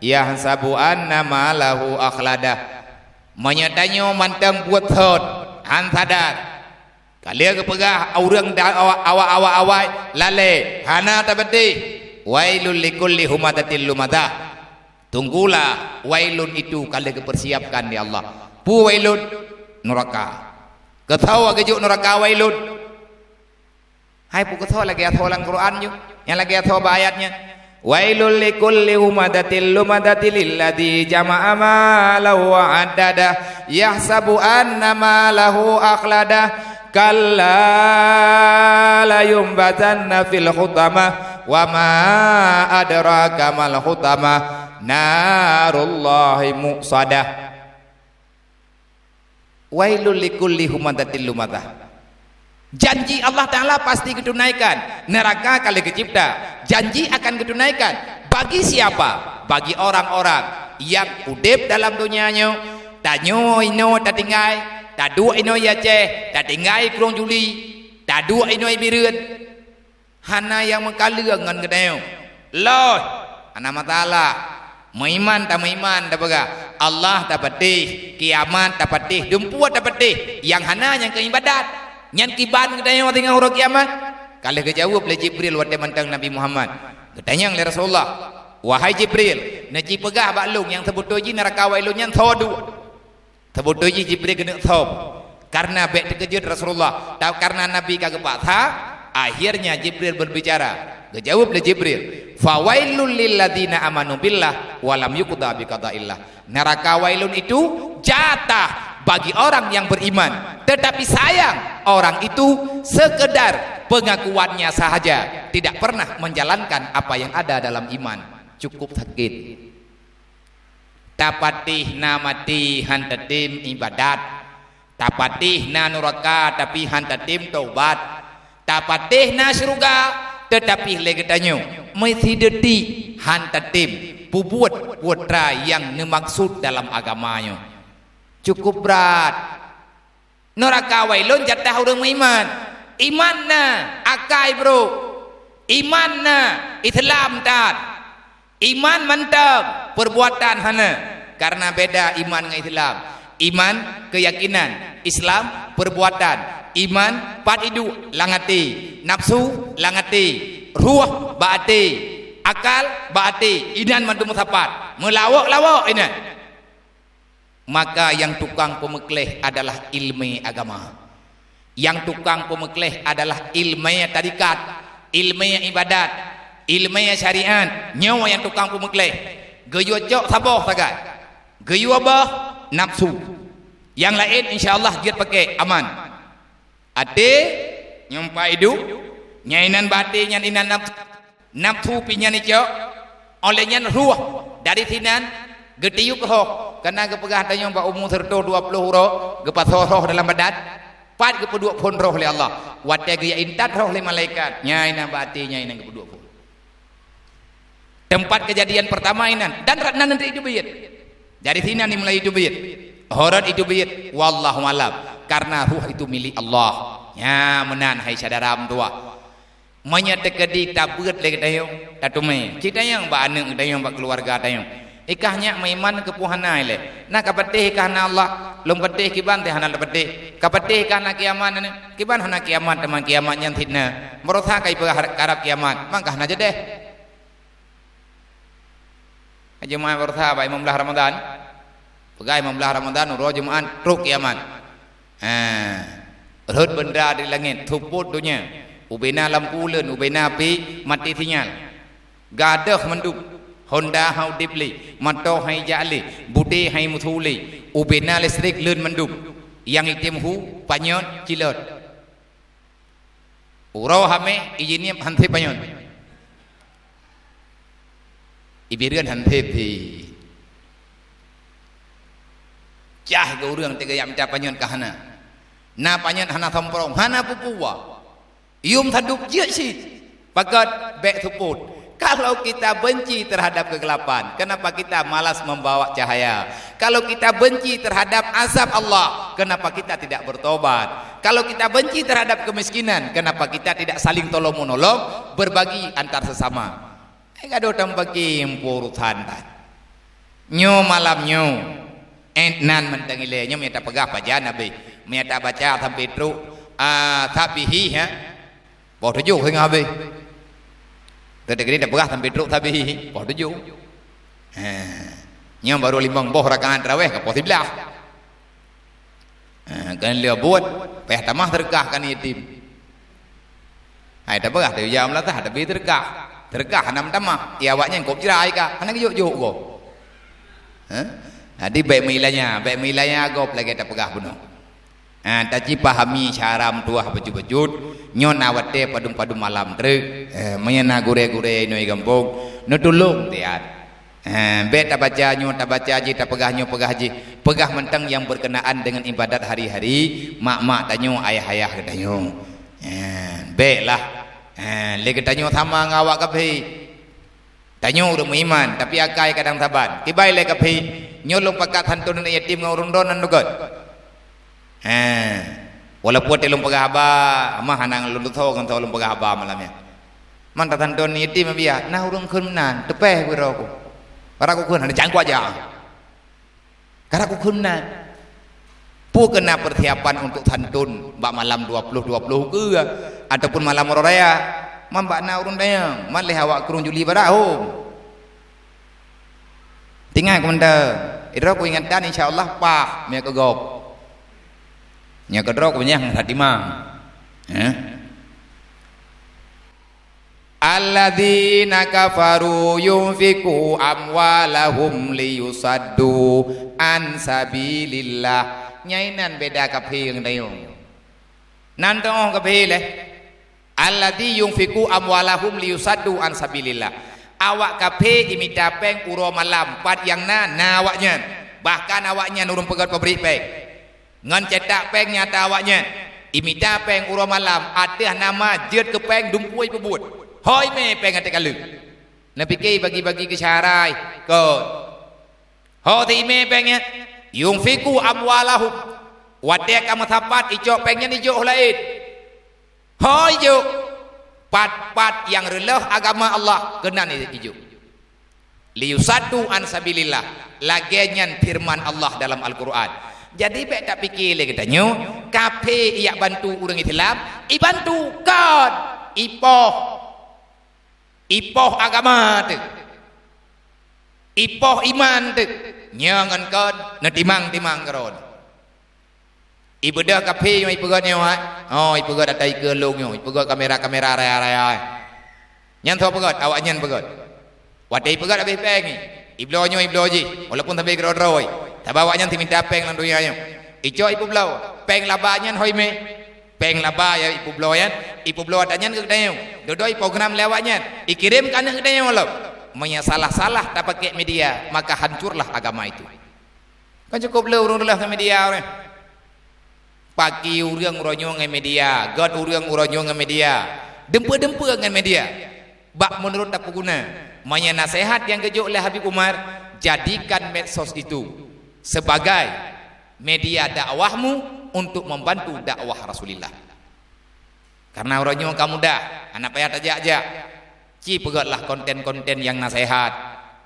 yahsabu anna malahu akhladah. Meunyoe tanyoe mantong buet sot, han sadar. Ka lheueh geupeugah ureuëng da-, awak, awak, awak, awai, lalée, hana tapatéh. Wailul likulli humazatil lumazah. Tunggulah, wailun itu ka lheueh geupersiapkan di Allah. Peue wailun? Nuraka. Keu soe geujok nuraka wailun? Hai peue keu soe lagée asoe lam Quran nyoe? Nyang lagée asoe bak ayat nyan. Wailul likulli humazatil lumazatil ladzi jama'a malahu wa addadah. Yahsabu anna malahu akhladah. Kalla layumbazanna fil hutamah. Wa ma adraka mal hutamah. Narullahi muqsadah. Wailul likulli humazatil lumazah. Janji Allah Ta'ala pasti geutunaikan. Neraka ka lheueh geucipta. Janji akan geutunaikan. Bagi siapa? Bagi orang-orang yang udeb dalam donya nyoe. Tanyoe inoe tatinggai, taduek inoe i Aceh, tatinggai i Krueng Juli, taduek inoe i Bireuen. Hana nyang meukaleueng ngon geutanyoe. Lôn, hana masalah. Meuiman tameuiman tapeugah, Allah tapatéh, kiamat tapatéh, dumpeue tapatéh. Nyang hana nyang keu iébadat. Nyan kiban geutanyoe teungoh uroe kiamat. Ka lheueh geujaweueb lé Jibril watée mantong Nabi Muhammad. Geutanyong lé Rasulullah, "Wahai Jibril, neuci peugah bak lôn nyang seubeutôi jih neuraka wailun nyan soe duek?" Seubeutôi jih Jibril keuneuk sôb, karna bék teukeujot Rasulullah, ta-, karna Nabi ka geupaksa. Akhirnya Jibril berbicara. Geujaweueb lé Jibril, "Fawailul lilladzina amanu billah wa lam yuqda biqadaillah." Neraka wailun itu jatah bagi orang yang beriman, tetapi sayang orang itu sekedar pengakuannya sahaja, tidak pernah menjalankan apa yang ada dalam iman. Cukup sakit. Tapatéh na maté han tatem iébadat. Tapatéh na nuraka tapi han tatem taubat. Tapatéh na syeuruga teutapi lé geutanyoe meusideuti han tatem peubuet peue nyang neumaksud dalam agama nyoe. Cukup brat. Nuraka wailun jatah ureuëng meuiman. Iman na, akai brok. Iman na, Islam that. Iman mantong, perbuatan hana. Karena beda iman ngon Islam. Iman, keyakinan. Islam, perbuatan. Iman, pat iduek, lam até. Nafsu, lam até. Ruh, bak até. Akal, bak até. Inan mandum meusapat. Meulawok-lawok inan. Maka nyang tukang peumeukleh adalah ileumèe agama. Nyang tukang peumeukleh adalah ileumèe tarekat, ileumèe ibadat, ileumèe syariat. Nyoe nyang tukang peumeukleh. Geuyue cok saboh sagai. Geuyue boh nafsu. Nyang laén insya Allah jeuet paké aman. Até nyang pat iduek, nyan inan bak até nyan inan nafsu. Nafsu pih nyan icok, óh lheueh nyan ruh dari sinan geutiup roh. Kana geupeugah tanyoe bak umu siratoh dua ploh uroe geupasoe roh dalam badan, pat geupeuduek phon roh lé Allah. Watèe geujak intat roh lé malaikat, nyan inan bak até nyan inan geupeuduek phon. Teumpat keujadian peurtama inan dan rat nan nanti teubiet. Dari sinan dimulai teubiet. Horot teubiet, wallahu alam. Karena ruh itu milik Allah. Nya meunan hai syedara meutuah. Meunyoe teukeudi tabeuet lé geutanyoe, tateumé. Cit tanyoe bak aneuk geutanyoe, bak keuluwarga tanyoe. Ikah nyak meuiman keupeue hana ilée. Na ka patéh ikah na Allah, lôn patéh kiban teuh hana tapatéh. Ka patéh ikah na kiamat, kiban hana kiamat, teuma kiamat nyan fitnah. Baroesa ka ipeugah karab kiamat, mangka hana jadeh. Jeumaáh baroesa bak limong blaih Ramadhan. Peugah limong blaih Ramadhan, uroe Jeumaáh trok kiamat. Ha. Rhot beundera di langét, seupôt donya. Ubena lampu uleuen, ubena api, maté sinyal. Gadôh mandum, honda han udeb lé, moto han ijak lé, budé han imeusu lé, ubena listrik leuen mandum. Nyang item hu, panyöt, cilot. Uroe hamé, ijinieb han sép panyöt. Ibireuen han sép pih. Cah geu ureuëng teuga jak mita panyöt ka hana. Na panyöt hana somprong, hana peue-peue. Yum sadub jeuet cit. Pakat bék seupôt. Kalau kita benci terhadap kegelapan, kenapa kita malas membawa cahaya? Kalau kita benci terhadap azab Allah, kenapa kita tidak bertobat? Kalau kita benci terhadap kemiskinan, kenapa kita tidak saling tolong-menolong, berbagi antar sesama? Eh, gadoh tameupaké urusan tan. Nyoe malam nyoe, eh, nan mantong ilée nyoe, meunyo tapeugah pajan habéh. Meunyo tabaca sampai trok, ah, sabihi, ha? Poh tujoh singoh habéh. Teudeuk tapeugah sampai trok sabihi, poh tujoh. Ha. Nyoe barô limong boh rakaat tarawih ka poh siblaih. Ha, kan lheueh buet, payah tamah seudeukah keu yatim. Hai, tapeugah teuh jam latah, tapi seudeukah. Seudeukah hana meutamah. Ya, awaknyan kop jrai ka, hana geujok-jok gob. Ha? Jadi, bék meuilanya, bék meuilanya gob lagée tapeugah bunoe. Ha, tacipahami syara meutuwah bacut-bacut, nyoe na watée padum-padum malam treuk. Eh, meunyo na gurée-gurée inoe gampông, neutulông tiat. Eh, bék tabaca nyoe, tabaca jih, tapeugah nyoe, peugah jih. Peugah mantong nyang berkenaan dengan ibadat hari-hari, mak-mak tanyoe, ayah-ayah geutanyoe. Eh, béklah. Eh, lé geutanyoe sama ngon awak kafé. Tanyoe ureuëng meuiman, tapi akai kadang saban. Kiban lé kafé, nyoe lôn pakat santôn aneuëk yatim ngon ureuëng droeneuh nyan. Eh, walaupun teuh lôn peugah haba, mah hana lôn tutoe ngon soe lôn peugah haba malam nyan. Man tatanton yatim biasa, na ureuëng kheun meunan, teupeh beuroe ku. Para ku kheun hana jangkau aja. Karena ku kheun meunan. Peue keu na persiapan untuk santôn bak malam dua puluh dua puluh ke, ataupun malam uroe raya? Man bak na ureuëng dayang, man lé awak krueng Juli Barat hom. Tinggai ku mantong, idroe ku ingat dan insya Allah pah meunyo keu gob. Nyoe keudroe ku nyang satimang. Eh? Alladzina kafaru yunfiqu amwalahum liyusaddu an sabilillah. Nyang inan beda kafé ngon tanyoe. Nan teuoh kafé lé. Alladzi yunfiqu amwalahum liyusaddu an sabilillah. Awak kafé jimita péng uroe malam, pat nyang na, na awaknyan. Bahkan awaknyan ureuëng peugét pabrik péng. Ngon cetak péng nyata awaknyan, imita péng uroe malam ateueh nama jeuet keu péng dumpeue peubuet. Hôi mé péng até kaleuh. Neupike bagi-bagi keu syahrai, kon. Ho teumé péng nyan, yunfiqu amwalahum. Watée ka meusapat icok péng nyan ijok laén. Hôi jok, pat-pat nyang reuloh agama Allah keunan ijok. Liyusaddu an sabilillah, lagée nyan firman Allah dalam Al-Qur'an. Jadi bék tapike lé geutanyoe, kafé ijak bantu ureuëng Islam, ibantu kon, ipoh. Ipoh agama teuh. Ipoh iman teuh. Nyoe ngon kon neutimang-timang keudroe. Ibeudôh kafé nyang ipeugét nyoe, ha? Oh, ipeugét ata ikeue lôn nyoe, ipeugét kamera-kamera raya-raya. Nyan soe peugét, awaknyan peugét. Watée ipeugét habéh péng, ibloe nyoe, ibloe jih, walaupun sabe keudroe-droe. Sabab awaknyan teumita péng lam donya nyoe. Icok ipeubloe, péng laba nyan hôi mé. Péng laba nyang ipeubloe nyan, ipeubloe ata nyan keu geutanyoe. Dudoe iprogram lé awaknyan, ikirém keu aneuëk geutanyoe lom. Meunyo salah-salah tapakée media, maka hancurlah agama itu. Kan cukup le ureuëng reuloh ngon media ureuëng. Paki ureuëng uroe nyoe ngon media, gét ureuëng uroe nyoe ngon media, dumpeue-dumpeue ngon media. Bak meunurot tapeuguna, meunyo naseuhat nyang geujok lé Habib Umar, jadikan medsos itu sebagai media dakwahmu untuk membantu dakwah Rasulillah. Karena uroe nyoe ka mudah, hana payah tajak-jak. Ci peugétlah konten-konten nyang naseuhat,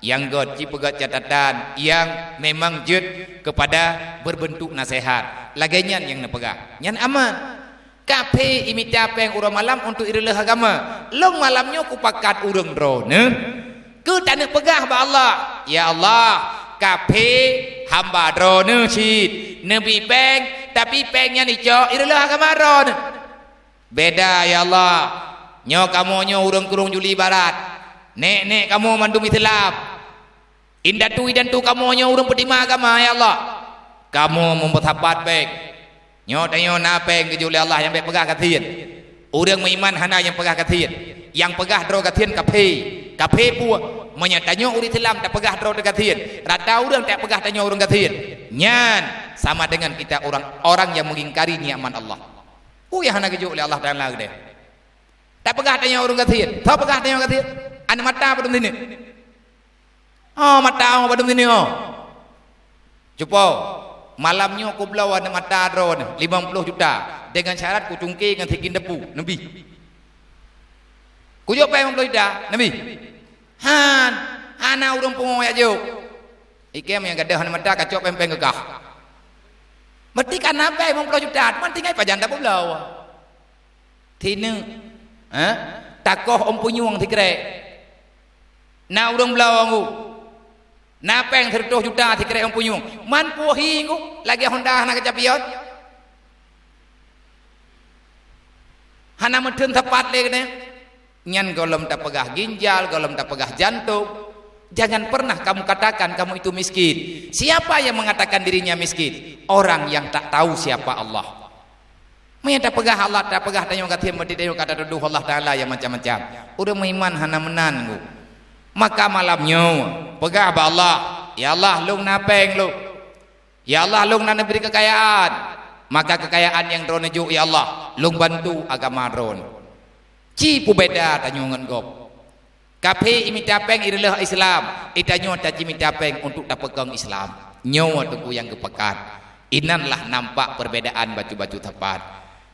nyang gét, ci peugét catatan nyang memang jeuet kepada berbentuk naseuhat. Lagée nyan nyang neupeugah. Nyan aman. Kafé imita péng uroe malam untuk ireuloh agama. Lôn malam nyoe kupakat ureuëng droeneuh keu taneuk peugah bak Allah, "Ya Allah, kafé hamba droeneuh cit neubi péng, tapi péng nyan icok ireuloh agama droeneuh." Beda, ya Allah. Nyoe kamoe nyoe ureuëng krueng Juli Barat. Nek-nek kamoe mandum Islam. Indatu-indantu kamoe nyoe ureuëng peutimang agama, ya Allah. Kamoe meumeusapat péng. Nyoe tanyoe na péng geujok lé Allah nyang bék peugah gasien. Ureuëng meuiman hana nyang peugah gasien. Nyang peugah droe gasien kafé. Kafé peue? Meunyoe tanyoe ureuëng Islam tapeugah droe teuh gasien, rata ureuëng tapeugah tanyoe ureuëng gasien. Nyan sama dengan kita orang, orang yang mengingkari nikmat Allah. Peue nyang hana geujok lé Allah Taala keudeh? Tapeugah tanyoe ureuëng gasien. Soe peugah tanyoe gasien? Aneuk mata padum sineuk? Oh, mata oh padum sineuk oh. Cupo, malam nyoe kubloe aneuk mata droeneuh limong ploh juta, dengan syarat kucungke ngon sikin depu, neubi. Kujok péng limong ploh juta, neubi. Han, hana ureuëng pungo jak jok. Ikém nyang gadôh aneuk mata kacok péng-péng keu kah. Meuti ka na péng limong ploh juta, teuma tinggai pajan tapubloe. Sineuk, ha? Takoh ôn punyueng sikrek. Na ureuëng bloe ngu. Na péng sireutoh juta sikrek ôn punyueng. Man puhi ngu, lagée Honda hana keucapion. Hana meutheun sapat lé keunoe. Nyan gohlom tapeugah ginjal, gohlom tapeugah jantong. Jangan pernah kamu katakan kamu itu miskin. Siapa yang mengatakan dirinya miskin? Orang yang tak tahu siapa Allah. Meunyoe tapeugah Allah, tapeugah tanyoe gasien, berarti tanyoe ka tatuduh Allah Taala nyang macam-macam. Ureuëng meuiman hana meunan ngu. Maka malam nyoe, peugah bak Allah, "Ya Allah, lôn na péng lôn. Ya Allah, lôn na neubri keukayaan. Maka keukayaan nyang Droeneuh jok, ya Allah, lôn bantu agama Droeneuh." Ci peubeda tanyoe ngon gob. Kafé imita péng ireuloh Islam, itanyoe tacimita péng untuk tapeukong Islam. Nyoe teungku nyang geupakat. Inan lah nampak perbedaan bacut-bacut sapat.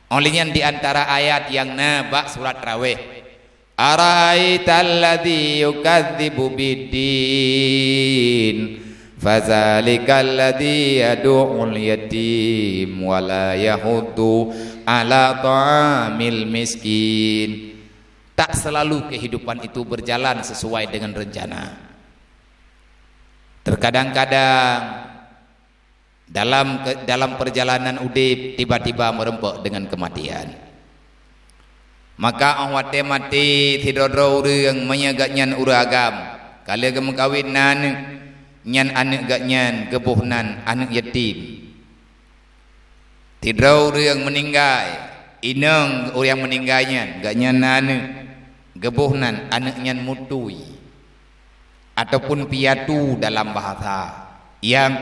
Óh lheueh nyan di antara ayat nyang na bak surat Raweh, "Ara'aital ladzi yukadzibu biddin, fadzalikal ladzi yadu'ul yatim wa la yahuddu ala ta'amil miskin." Tak selalu kehidupan itu berjalan sesuai dengan rencana. Terkadang-kadang dalam ke-, dalam perjalanan udeb tiba-tiba meureumpok dengan kematian. Maka óh watée maté sidroe-droe ureuëng, meunyoe gobnyan ureuëng agam, ka lheueh geumeukawen na aneuëk, nyan aneuëk gobnyan geuboh nan aneuëk yatim. Sidroe ureuëng meuninggai, inong ureuëng meuninggai nyan, gobnyan na aneuëk, geuboh nan aneuëk nyan mutui, ataupun piatu dalam bahasa nyang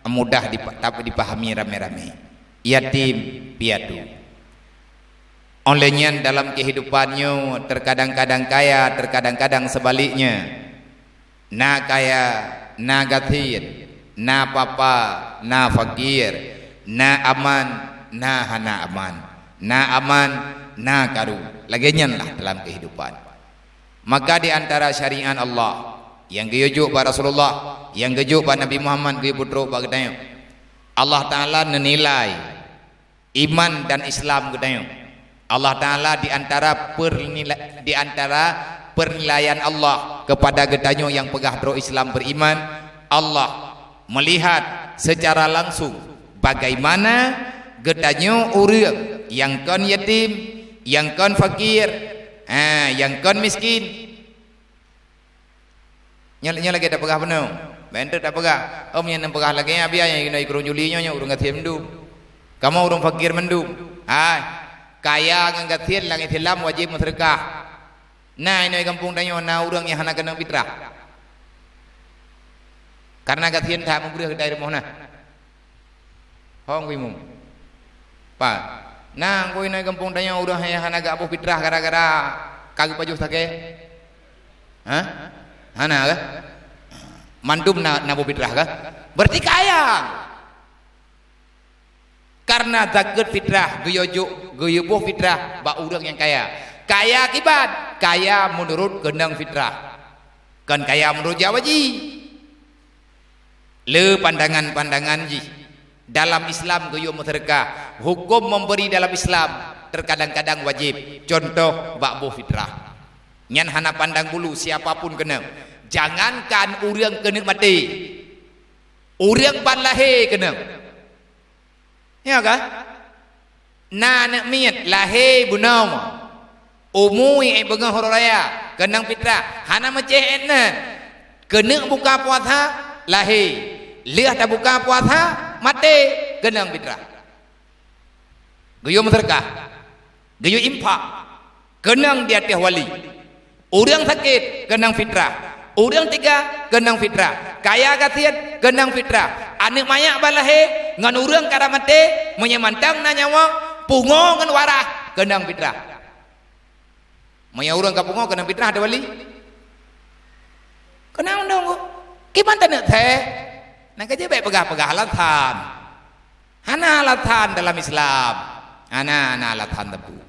mudah dipa-, dipahami ramé-ramé. Yatim piatu. Óh lheueh nyan dalam kehidupan nyoe terkadang-kadang kaya, terkadang-kadang sebaliknya. Na kaya, na gasien, na papa, na fakir, na aman, na hana aman, na aman, na karu. Lagée nyan lah dalam kehidupan. Maka di antara syariat Allah nyang geuyue jok bak Rasulullah, nyang geujok bak Nabi Muhammad geuyue peutrok bak geutanyoe, Allah Taala neunilai iman dan Islam geutanyoe. Allah Taala di antara pernila-, di antara penilaian Allah kepada geutanyoe nyang peugah droe Islam beriman, Allah melihat secara langsung bagaimana geutanyoe ureuëng nyang kon yatim, nyang kon fakir, ha, nyang kon miskin. Nyoe, nyoe lagée tapeugah bunoe. Ban teuk tapeugah, "Oh, meunyoe neupeugah lagée nyan, biaya nyang inoe i Krueng Juli nyoe, nyoe ureuëng gasien mandum. Kamoe ureuëng fakir mandum." Hai, kaya ngon gasien lam Islam wajéb meuseudeukah. Na inoe i gampông tanyoe na ureuëng nyang hana keunong fitrah. Karena gasien that meubreueh dari rumoh na. Hong kui mum. Pa. Na, kui na gampông tanyoe ureuëng nyang hana geuboh fitrah gara-gara ka geupajoh sakét? Hah? Hana kah? Mandum na, na boh fitrah kah? Berarti kaya. Karena zakeuet fitrah geuyue jok, geuyue boh fitrah bak ureuëng nyang kaya. Kaya kiban, kaya meunurot keunong fitrah. Kon kaya meunurot jawaji. Le pandangan-pandangan jih. Dalam Islam geuyue meuseudeukah, huköm memberi dalam Islam terkadang-kadang wajéb. Contoh bak boh fitrah. Nyan hana pandang bulu siapa pun keunong. Jangankan ureuëng keuneuk maté. Ureuëng ban lahé keunong. Ya kah? Na aneuëk miet lahé bunoe, umu ék beungoh uroe raya, keunong fitrah, hana meucéh ék nan. Keuneuk buka puasa, lahé. Lheueh tabuka puasa, maté, keunong fitrah. Geuyue meuseudeukah, geuyue infak, keunong di ateueh wali. Ureuëng sakét, keunong fitrah. Ureuëng tiga, keunong fitrah. Kaya gasien, keunong fitrah. Aneuëk manyak ban lahé ngon ureuëng ka rab maté, meunyoe mantong na nyawa, pungo ngon waras, keunong fitrah. Meunyoe ureuëng ka pungo, keunong fitrah ateueh wali. Keunan undong ku. Kiban taneuk thèe. Nyang ka jeuet bèk peugah-peugah alasan. Hana alasan dalam Islam. Hana, hana alasan teupeu.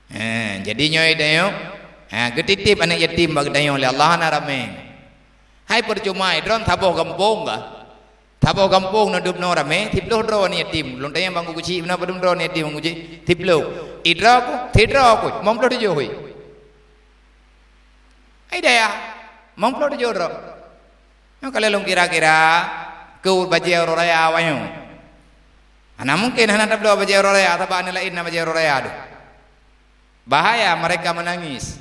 Eh, jadi nyoe tanyoe, ha, geutitip aneuk yatim bak geutanyoe lé Allah hana ramé. Hai, peucuma droe saboh gampông ka. Saboh gampông na dub noe ramé, siplôh droe aneuk yatim. Lôn tanyong bang geuchik, na padum droe aneuk yatim bang geuchik? Siplôh. Idroe ku, sidroe ku, limong ploh tujoh hui. Hai dayah, limong ploh tujoh droe. Nyoe ka lheueh lôn kira-kira keu bajèe uroe raya awaknyoe. Hana mungken hana tabloe bajèe uroe raya, sabab aneuk laén na bajèe uroe raya deuh. Bahaya mereka menangis.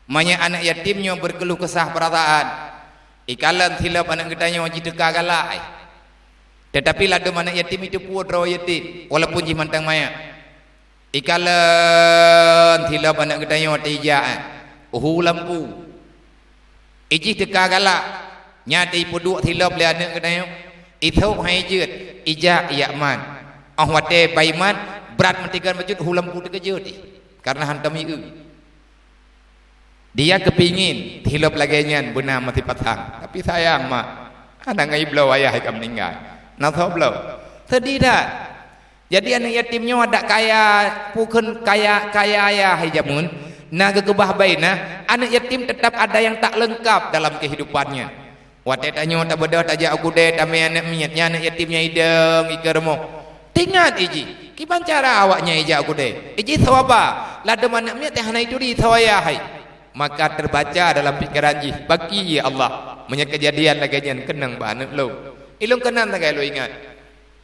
Meunyoe aneuk yatim nyoe berkeluh kesah perasaan, ikalon silop aneuk geutanyoe jiteuka galak, ai. Tetapi ladôm aneuk yatim itu pue droe yatim, walaupun jih mantong manyét. Ikalon silop aneuk geutanyoe teuijak, eh, uhu lampu. Ijih teuka galak, nyan teupeuduek silop lé aneuk geutanyoe. Isôk hai jeuet, ijak ijak mat. Óh watèe bai mat, brat meutikan bacut uhu lampu teukeujot ih. Karena hantom ieu. Dia keupingin silop lagèe nyan beuna meusipasang. Tapi sayang, mak, aneuk ngon ibloe ayah ka meuninggai. Na soe bloe? Seudih that. Jadi aneuk yatim nyoe adak kaya, bukon kaya, kaya ayah hai jameun, na geukeubah baina, aneuk yatim teutap ada nyang tak leungkap dalam keuhidupannya. Watèe tanyoe tabeudôh tajak u keudè tamè aneuk miet, nyan aneuk yatim nyang idong ikeue rumoh. Teuingat ijih, kiban cara awaknyan ijak u keudè. Ijih soe ba, ladôm aneuk miet nyang hana ituri soe ayah hai. Maka teubaca dalam pikeran jih, "Baki, ya Allah, meunyoe keujadian lagèe nyan keunong bak aneuk lôn." Ilôn keunan sagai lôn ingat.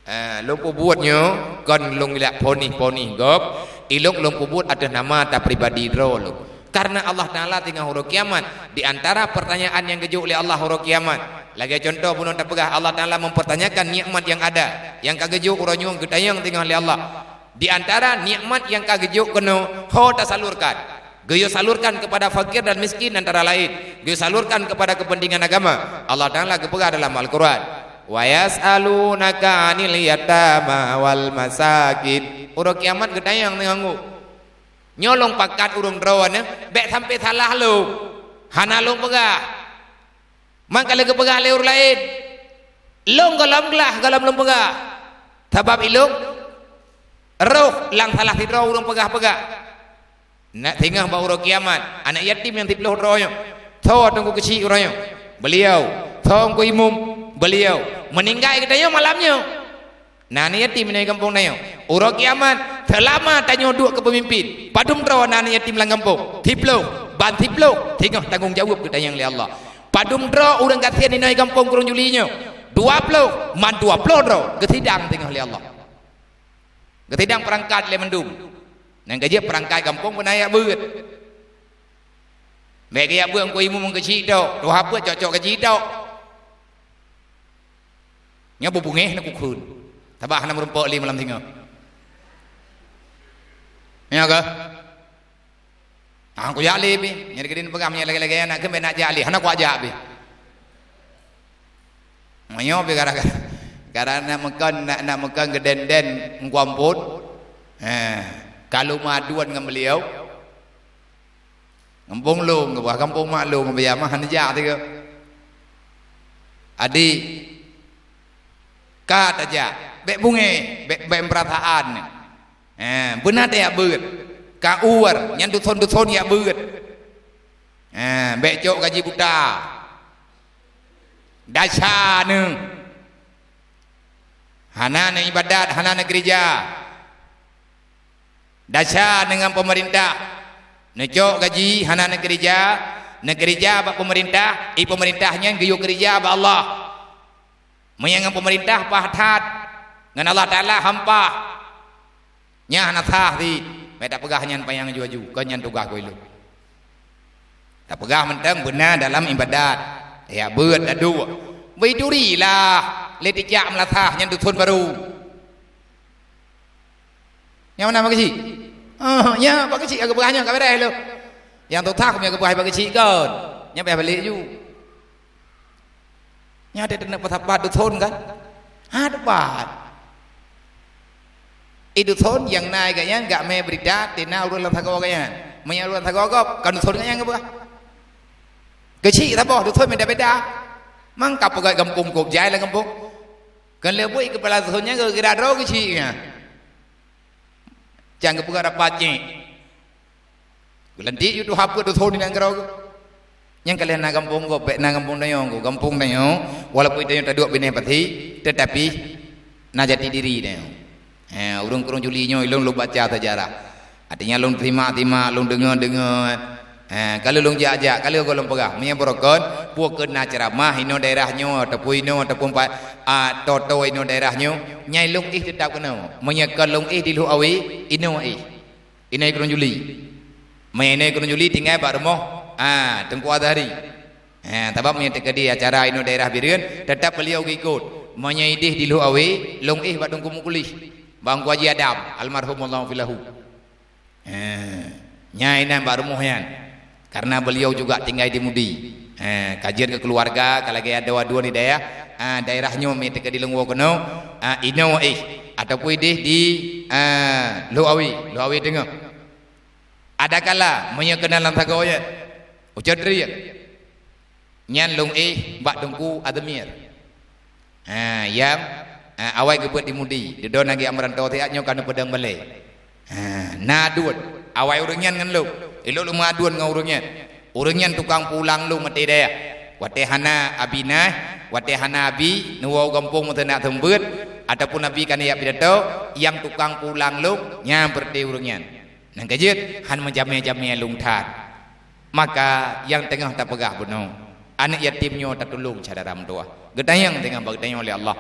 Eh, lôn peubuet nyoe kon lôn jak ponih-ponih gob, ilôn lôn peubuet ateueh nama tapribadi droe lôn. Karena Allah Taala teungoh uroe kiamat, di antara pertanyaan nyang geujok lé Allah uroe kiamat, lagèe cuntoh bunoe tapeugah Allah Taala mempertanyakan nikmat yang ada, nyang ka geujok uroe nyoe geutanyong teungoh lé Allah. Di antara nikmat nyang ka geujok keunoe, ho tasalurkan. Geuyue salurkan kepada fakir dan miskin antara lain. Geuyue salurkan kepada kepentingan agama. Allah Taala geupeugah dalam Al-Quran, "Wa yas'alunaka 'anil yatama wal masakin." Uroe kiamat geutanyong teungoh. Nyoe lôn pakat ureueng droeneuh, bèk sampai salah lôn. Hana lôn peugah. Man ka lheueh geupeugah lé ureueng laén. Lôn gohlom glah, gohlom lôn peugah. Sabab ilôn roh lam salah sidroe ureueng peugah-peugah. Na teungoh bak uroe kiamat, aneuk yatim nyang siplôh droe nyoe. Soe teungku keuchik uroe nyoe? Beliau. Soe teungku imum? Beliau. Meuninggai geutanyoe malam nyoe. Na aneuk yatim inong gampông tanyoe. Uroe kiamat, seulama tanyoe duek keu peumimpin, padum droe na aneuk yatim lam gampông? Siplôh, ban siplôh, teungoh tanggông jaweueb geutanyong lé Allah. Padum droe ureueng gasien inong gampông Krueng Juli nyoe? Dua ploh, man dua ploh droe geusidang teungoh lé Allah. Geusidang peurangkat lé mandum. Nyang ka jeuet peurangkat gampông beuna jak beuet. Bèk geujak beuet ngon imum keuchik tok, tuha peuet cok-cok gaji tok. Nyoe beubungéh na kukheun. Sabab hana meurumpok lé malam singoh. Nyoe keuh? Ah, kujak lé pih. Nyang dikeudin peugah meunyoe lagèe-lagèe nyan, keumbèe nak jak lé, hana kuajak pih. Meunyoe pih gara-gara, gara nak meukon, nak, nak meukon geuden-den ngkuampot. Eh, ka lôn meuaduan ngon beliau. Gampông lôn, geuba gampông mak lôn, geuba mah hana jak sigoe. Adik, ka tajak, bèk bungéh, bèk, bèk peurasaan. Eh, beuna tajak beuet. Ka uwar, nyan duson-duson jak beuet. Eh, bèk cok gaji buta. Dasha neuh. Hana neuibadat, hana neukeurija. Dasha neuh ngon peumeurintah. Neucok gaji, hana neukeurija, neukeurija bak peumeurintah, i peumeurintah nyan geuyue keurija bak Allah. Meunyoe ngon peumeurintah paih that, ngon Allah Taala hampa. Nyan hana sah cit. Bèk tapeugah nyan panyang aju-aju, kon nyan tugaih gohlom. Tapeugah mantong beuna dalam ibadat. Ya, beuet taduek. Beuturi lah lé tijak meulasah nyan duson barô. Nyang mana bak keuchik? Oh, nyan bak keuchik ka geupeugah nyan ka beureh lom. Nyang tutoh meunyo geupeugah bak keuchik kon. Nyan payah balek ju. Nyan ate teuneuk peusapat duson kan? Ha, tepat. Eh, duson nyang na gobnyan gak mé beurita tina ureueng lam sagoe gobnyan. Meunyo ureueng lam sagoe gob, kon duson gobnyan geupeugah. Keuchik saboh dusun beda-beda. Mangka peugah gampông kôb jai lam gampông. Kon lé buet keupeula dusun nyan geukira droe keuchik nyan. Cang geupeugah rapat jih. Geulantik ju tuha peuet dusun di nanggroe. Nyang ka lheueh na gampông gob, bèk na gampông tanyoe gob. Gampông tanyoe, walaupun tanyoe taduek binéh pasi, tetapi na jati diri tanyoe. Eh, ureueng-ureueng Juli nyoe lôn, lôn baca sejarah. Artinya lôn simak-simak, lôn deungoe-deungoe. Eh, ka lheueh lôn jak-jak, ka lheueh gohlom peugah. Meunyoe beurokon, peue keu na ceuramah inoe daerah nyoe, ataupun inoe, ataupun pa-, a, toe-toe inoe daerah nyoe, nyan lôn éh teutap keunoe. Meunyoe kon lôn éh di Lhokseumawe, inoe éh. Inoe keudroe Juli. Meunyoe inoe keudroe Juli tinggai bak rumoh, a, Teungku Azhari. Ha, sabab meunyoe teukeudi acara inoe daerah Bireuen, teutap beuliau geuikot. Meunyoe ideh di Lhokseumawe, lôn éh bak Teungku Muklis, bak Teungku Haji Adam, almarhum, Allahu filahu. Ha, nyan inan bak rumoh nyan. Karena beliau juga tinggai di Mudi. Ha, ka jeuet keu keuluwarga, ka lagèe adoe-adoe di daerah, ha, daerah nyoe meunyoe teukeudi lôn woe keunoe, ha, inoe éh, ataupun ideh di, ha, Lhokseumawe, Lhokseumawe Teungoh. Adakala meunyoe keunan lam sagoe nyan, ucok triek. Nyan lôn éh bak Teungku Ademir. Ha, nyang, ha, awai geubeuet di Mudi, dudoe na geuh meurantô siat nyoe ka neupeudong balèe. Ha, na aduen, awai ureueng nyan ngon lôn. Ilôn lôn meuaduen ngon ureueng nyan. Ureueng nyan tukang pulang lôn maté dayah. Watèe hana abi na, watèe hana abi neuwoe u gampông meuteuna seumeubeuet, ataupun abi ka neujak pidato, nyang tukang pulang lôn nyan peureuté ureueng nyan. Nyang ka jeuet, han meujamé-jamé lôn that. Maka nyang teungoh tapeugah bunoe, aneuk yatim nyoe tatulông syedara meutuwah. Geutanyong teungoh bak geutanyoe lé Allah.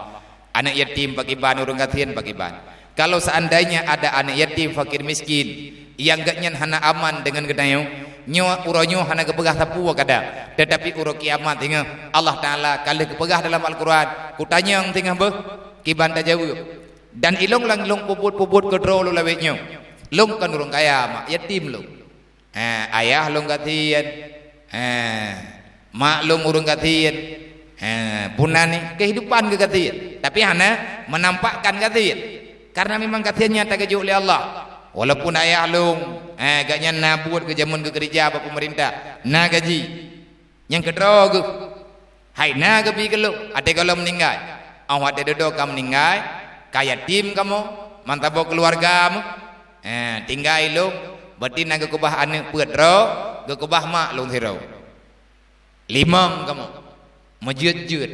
Aneuk yatim pakriban, ureueng gasien pakriban. Kalau seandainya ada aneuk yatim fakir miskin nyang geuhnyan hana aman deungon geutanyoe, nyoe uroe nyoe hana geupeugah sapeue kadang, teutapi uroe kiamat teungoh Allah Taala ka lheueh geupeugah dalam Al-Quran, kutanyong teungoh beuh, kiban tajaweueb. Dan ilôn lam lôn peubuet-peubuet keudroe lôn lawét nyoe. Lôn kon ureueng kaya, mak, yatim lôn. Ha, ayah lôn gasien. Ha, mak lôn ureueng gasien. Ha, bunan ni kehidupan geuh gasien. Tapi hana menampakkan gasien. Karena memang gasien nyan tageujok lé Allah. Walaupun ayah lôn, ha, geuhnyan na buet geuh jameun geukeurija bak peumeurintah, na gaji. Nyang keudroe geuh, hai na geubi keu lôn, até gohlom meuninggai. Óh watèe dudoe ka meuninggai, ka yatim kamoe, meusaboh keuluwarga meuh. Eh, tinggai lôn, berarti na geukeubah aneuk peuet droe, geukeubah mak lôn sidroe. Limong kamoe, meujeuet-jeuet.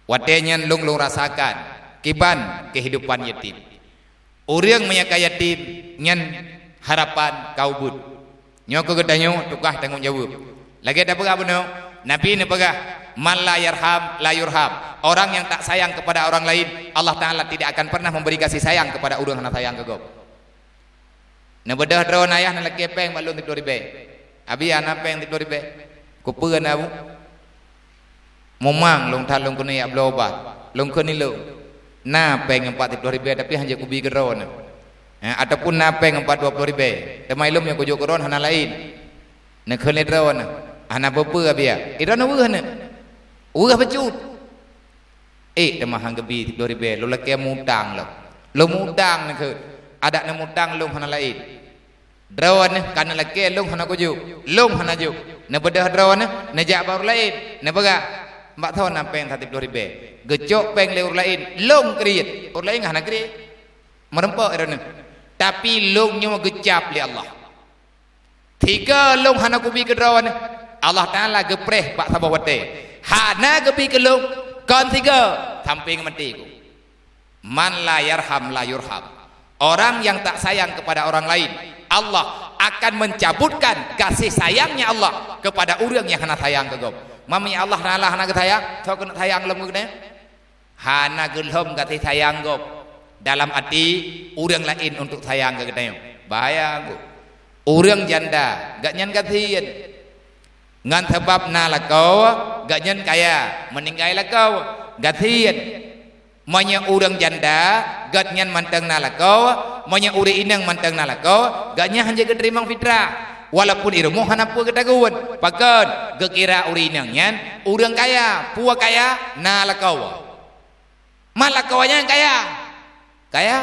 Watèe nyan lôn, lôn rasakan kiban keuhidupan yatim. Ureueng meunyo ka yatim, nyan harapan ka ubit. Nyoe keuh geutanyoe tugaih tanggong jaweueb. Lagèe tapeugah bunoe, Nabi neupeugah, "Man la yarham, la yurham." Orang yang tak sayang kepada orang lain, Allah Taala tidak akan pernah memberi kasih sayang kepada ureueng hana sayang keu gob. Neubeudôh droeneuh ayah neulakèe pèng bak lôn siplôh ribèe. Abi, hana pèng siplôh ribèe. Keupeue na bu? Mumang lôn that lôn keuneuk jak bloe ubat. Lôn kheun ilôn, na pèng empat siplôh ribèe tapi han jeuet kubi keu droeneuh. Ha, ataupun na pèng empat dua ploh ribèe. Teuma ilôn nyang kujok keu droeneuh hana laén. Neukheun lé droeneuh, hana peue-peue, Abi, ya. Droeneuh weueh neuh. Weueh bacut. Ék teuma han geubi siplôh ribèe, lôn lakèe mutang lom. Lôn mutang neukheun. Adak neumutang lôn hana laén. Droeneuh ka neulakèe lôn hana kujok, lôn hana jok. Neubeudôh droeneuh, neujak bak ureueng laén, neupeugah, "Bak soe na pèng siplôh ribèe?" Geucok pèng lé ureueng laén, lôn kriet. Ureueng laén hana kriet. Meurumpok droeneuh. Tapi lôn nyoe geucab lé Allah. Sigoe lôn hana kubi keu droeneuh, Allah Taala geupreh bak saboh watèe. Hana geubi keu lôn, kon sigoe, sampoe ngon maté ku. Man la yarham la yurham. Orang yang tak sayang kepada orang lain, Allah akan mencabutkan kasih sayangnya Allah kepada ureueng nyang hana sayang keu gob. Meunyo Allah Taala hana geusayang, soe keuneuk sayang lom keu geutanyoe? Hana geulhom gaséh sayang gob dalam até ureueng laén untuk sayang keu geutanyoe. Bahaya gob. Ureueng janda, gobnyan gasien. Ngon sabab na lakoe, gobnyan kaya, meuninggai lakoe, gasien. Meunyoe ureueng janda, gobnyan mantong na lakoe, meunyoe ureueng inong mantong na lakoe, gobnyan han jeuet geuteurimong fitrah. Walaupun i rumoh hana peue geutagun, pakon geukira ureueng inong nyan ureueng kaya, peue kaya, na lakoe. Man lakoe nyan kaya? Kaya.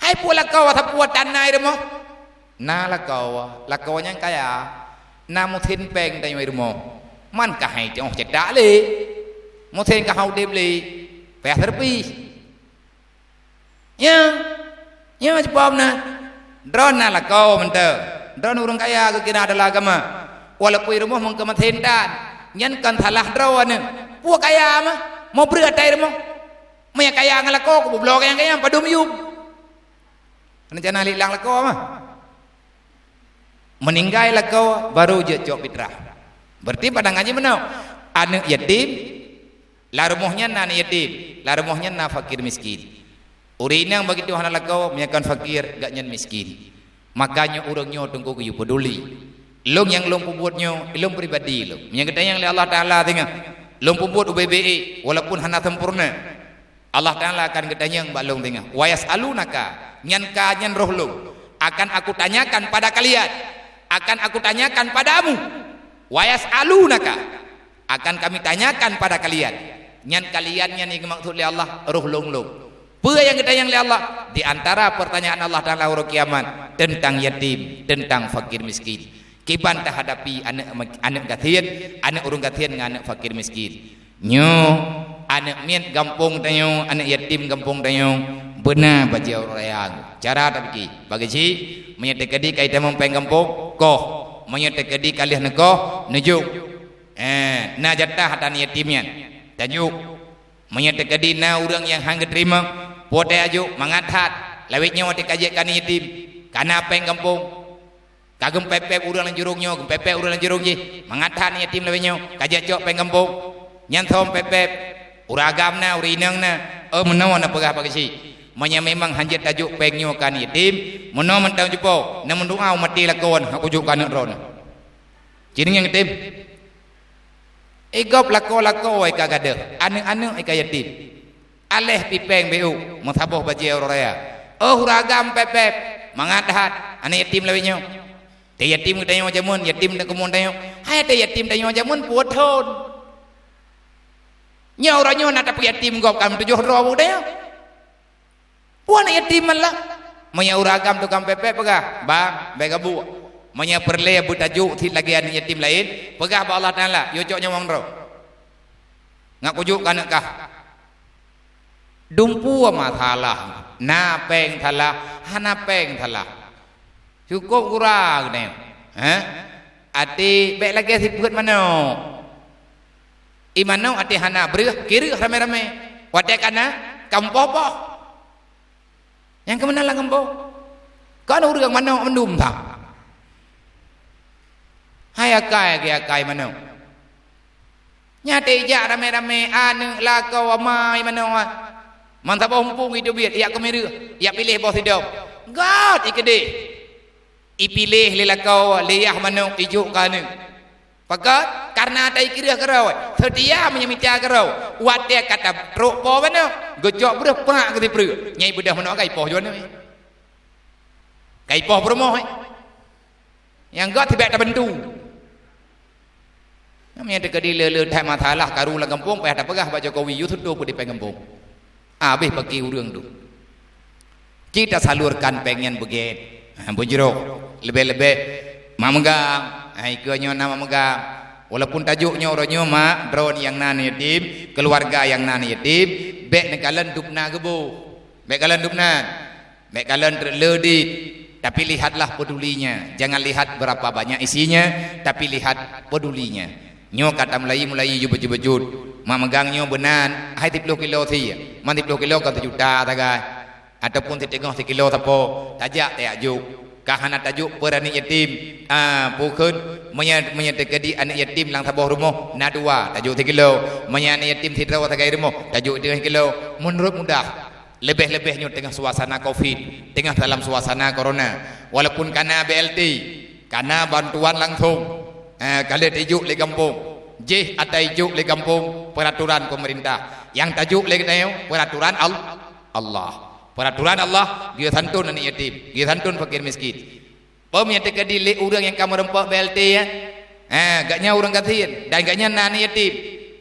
Hai peue lakoe, sapeue tan na i rumoh? Na lakoe, lakoe nyan kaya. Na meusén péng tanyoe i rumoh. Man ka hai teuh cetak lé. Meusén ka han udeb lé. Payah servis. Nyo, nyo cukôp na. Droeneuh na lakoe mantong. Droeneuh ureuëng kaya geukira dalam agama. Walaupun i rumoh meung keu meusén tan, nyan kon salah droeneuh. Peue kaya mah, meubreuk ata i rumoh. Meunyo kaya ngon lakoe, kubloe kaya-kaya padum yup. Rencana lé lang lakoe mah. Meuninggai lakoe baru jeuet cok fitrah. Berarti padang ngaji meunoe. Aneuëk yatim, lam rumoh nyan na aneuëk yatim, lam rumoh nyan na fakir miskin. Ureuëng inong begitu hana lakoe, meunyo kon fakir, gobnyan miskin. Makanya ureuëng nyoe teungku geuyue peuduli. Lôn nyang lôn peubuet nyoe, lôn pribadi lôn. Nyang geutanyong lé Allah Taala singoh. Lôn peubuet ubé-bé, walaupun hana sempurna. Allah Taala akan geutanyong bak lôn singoh, "Wa yas'alunaka," nyan ka nyan roh lôn, "akan Aku tanyakan pada kalian, akan Aku tanyakan padamu, wa yas'alunaka, akan Kami tanyakan pada kalian." Nyan kalian nyan nyang geumaksud lé Allah, roh lôn lôn. Peue nyang geutanyong lé Allah? Di antara pertanyaan Allah Taala uroe kiamat tentang yatim, tentang fakir miskin. Kiban tahadapi aneuëk, aneuëk gasien, aneuëk ureuëng gasien ngon aneuëk fakir miskin. Nyoe, aneuëk miet gampông tanyoe, aneuëk yatim gampông tanyoe, beuna bajée uroe raya. Cara tapike, bagi cit, meunyoe teukeudi ka itamong péng gampông, koh. Meunyoe teukeudi ka lheueh neukoh, neujok. Eh, na jatah ata aneuëk yatim nyan, tajok. Meunyoe teukeudi na ureuëng nyang han geuteurimong, po tajok, mangat that. Lawét nyoe watée ka jeuet keu aneuëk yatim, ka na péng gampông. Ka geumpép-pép ureuëng lam jurông nyoe, geumpép-pép ureuëng lam jurông jih. Mangat that aneuëk yatim lawét nyoe, ka jeuet cok péng gampông. Nyan thom pép-pép. Ureuëng agam na, ureuëng inong na. Oh, meunoe na peugah bak geuchik. Meunyoe memang han jeuet tajok péng nyoe keu aneuëk yatim, meunoe mantong cupo, na meudoa u maté lakoe, hana kujok keu aneuëk droeneuh. Ci deungoe nyang yatim. Igob lakoe-lakoe ka gadôh, aneuëk-aneuëk ka yatim. Aléh pipéng béu, meusaboh bajée uroe raya. Oh, ureuëng agam pép-pép, mangat that, aneuëk yatim lawét nyoe. Tée yatim geutanyoe jameun, yatim teukeumon tanyoe. Hai tée yatim tanyoe jameun peuet thon. Nyoe uroe nyoe na tapeuyatim gob ka meutujoh droe bu tanyoe. Peue aneuëk yatim malah? Meunyoe ureuëng agam tukang pép-pép peugah, "Bang, bék gabuek." Meunyoe peureulée beutajok cit lagée aneuëk yatim laén, peugah bak Allah Taala, "Yue cok nyawöng droe. Ngat kujok keu aneuëk kah." Dumpeue masalah, na péng salah, hana péng salah. Cukôp gura geutanyoe. Hah? Até bék lagée sipeuet manok. I manok até hana breueh, kireueh ramé-ramé. Watée ka na, ka meupoh-poh. Nyang keumeunang lam gampông. Kon ureuëng manok mandum that. Hai akai, akai manok. Nyan teuh jak ramé-ramé aneuëk lakoe ma i manok. Meusaboh muphom iteubiet, jak keumireuh, jak piléh boh sidom. Göt ikeudeh. Ipiléh lé lakoe, lé yah manok ijok keu aneuëk. Pakon? Kareuna ata ikireueh keudroe. Seutia meunyoe mita keudroe. Watée ka tatrok po manok, geucok breueh prak keu sipreuk. Nyan ibeudôh manok ka ipoh jih aneuëk. Ka ipoh peurumoh, eh. Nyang göt sibék tabantu. Nyang meunyoe teukeudi le-le that masalah karu lam gampông, payah tapeugah bak Jokowi, "Yue tutoe peue di péng gampông." Habéh bagi ureuëng tu. Ci tasalurkan péng nyan beugét. Ha, beujroh. Leubeh-leubeh mak meugang. Ha, ikeue nyoe na mak meugang. Walaupun tajok nyoe uroe nyoe mak, droeneuh nyang na aneuëk yatim, keuluwarga nyang na aneuëk yatim, bék neukalon dubna geuboh. Bék kalon dubna. Bék kalon treuk le dit, tapi lihatlah pedulinya. Jangan lihat berapa banyak isinya, tapi lihat pedulinya. Nyoe ka tamulai-mulai jeuet-jeuet. Mak meugang nyoe beunan, hai siploh kilo sie, man siploh kilo kon sijuta sagai, ataupun siteungoh sikilo sapo, tajak tajak jok. Ka hana tajok peue aneuëk yatim, ah, peue kheun, meunyoe, meunyoe teukeudi aneuëk yatim lam saboh rumoh na dua, tajok sikilo. Meunyoe aneuëk yatim sidroe sagai rumoh, tajok teungoh sikilo. Meunurot mudah. Leubeh-leubeh nyoe teungoh suasana covid, teungoh dalam suasana corona. Walaupun kana B L T, kana bantuan langsung, eh, ka lheueh ijok lé gampông, jih ata ijok lé gampông, peuraturan peumeurintah. Nyang tajok lé geutanyoe, peuraturan Al-, Allah. Peuraturan Allah, geuyue santun aneuëk yatim, geuyue santun fakir miskin. Peue nyang teukeudi lé ureuëng nyang ka meureumpok B L T, ya? Ha, gobnyan ureuëng gasien dan gobnyan na aneuëk yatim.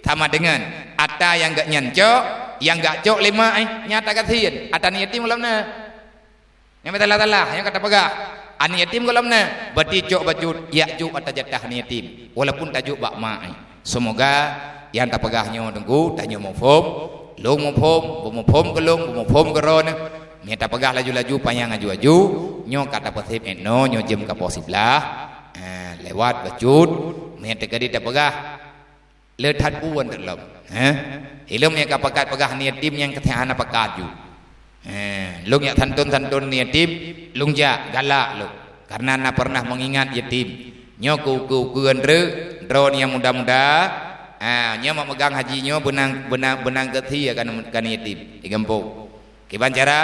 Sama deungon ata nyang gobnyan cok, nyang geujak cok lé mak, eh, nyan ata gasien, ata aneuëk yatim lom na. Nyang meusalah-salah, nyang ka tapeugah. Aneuk yatim gohlom na, berarti cok bacut, yak jok ata jatah aneuk yatim, walaupun tajok bak mak. Seumoga nyang tapeugah nyoe teungku, tanyoe muphom, lôn muphom, beumuphom keu lôn, beumuphom keu droeneuh. Meunyo tapeugah laju-laju, panyang aju-aju, nyoe ka tapeusép 'et noe, nyoe jeuem ka poh siblaih, eh, lewat bacut. Meunyo teukeudi tapeugah, le that buet teuk lom. Heh? Ilôn nyang ka pakat peugah aneuk yatim nyang keuh hana pakat ju. Heh, lôn jak santôn-santôn aneuk yatim, lôn jak galak lôn. Karena na pernah mengingat yatim. Nyoe keu, keu, keu ukeue-ukeue treuk, droeneuh nyang muda-muda, ha, nyoe mak meugang haji nyoe beunang, beunang, beunang keuh akan, akan yatim di gampông. Kiban cara,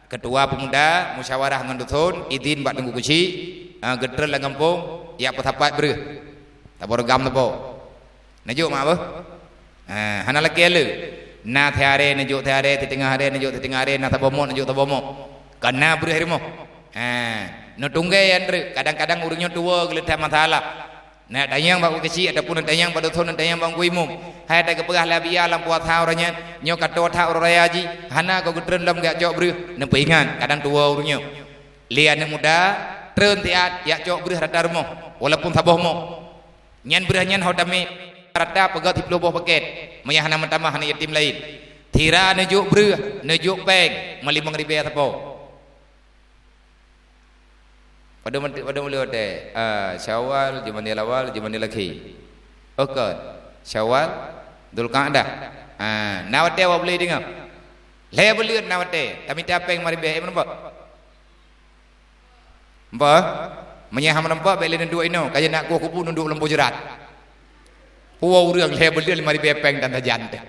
ketua pemuda musyawarah ngon dusun, idhin bak teungku keuchik, ha, geutreun lam gampông, jak peusapat breuh. Saboh reugam saboh. Neujok mak beuh? Ha, hana lakée le. Na siharé neujok siharé, siteungoh haré neujok siteungoh haré, na saboh mok neujok saboh mok. Ka na breuh rumoh. Ha, neutunggée nyang treuk, kadang-kadang ureuëng nyoe tuwoe geuleueh that masalah. Na tanyong bak ureuëng keuchik ataupun na tanyong bak dusun, na tanyong bak ureuëng imum. Hai, ta geupeugah lé Abiya lam puasa uroe nyan, nyoe ka toe that uroe raya jih, hana ka geutreun lom geujak cok breuh. Neupeuingat, kadang tuwoe ureuëng nyoe. Lé aneuk muda, treun siat jak cok breuh rata rumoh, walaupun saboh mok. Nyan breuh nyan ho tamé rata peugöt siplôh boh pakét, meunyo hana meutamah aneuk yatim laén. Sira neujok breuh, neujok péng, meulimong ribée sapo. Padum, padum lé watée, ah, Syawal, Jumadil Awal, Jumadil Akhir. Oh kon, Syawal, Dzulqa'dah. Ah, na watée awak beuleueh deungoe. Lhée buleuen na watée, tamita péng limong ribée, eh, meureumpok. Bah, meunyo hana meureumpok, bék lé neuduek inoe, ka jeuet na kueh kubu neuduek lam boh jeurat. Puwoe ureuëng lhée buleuen limong ribée péng dan sajan teuh.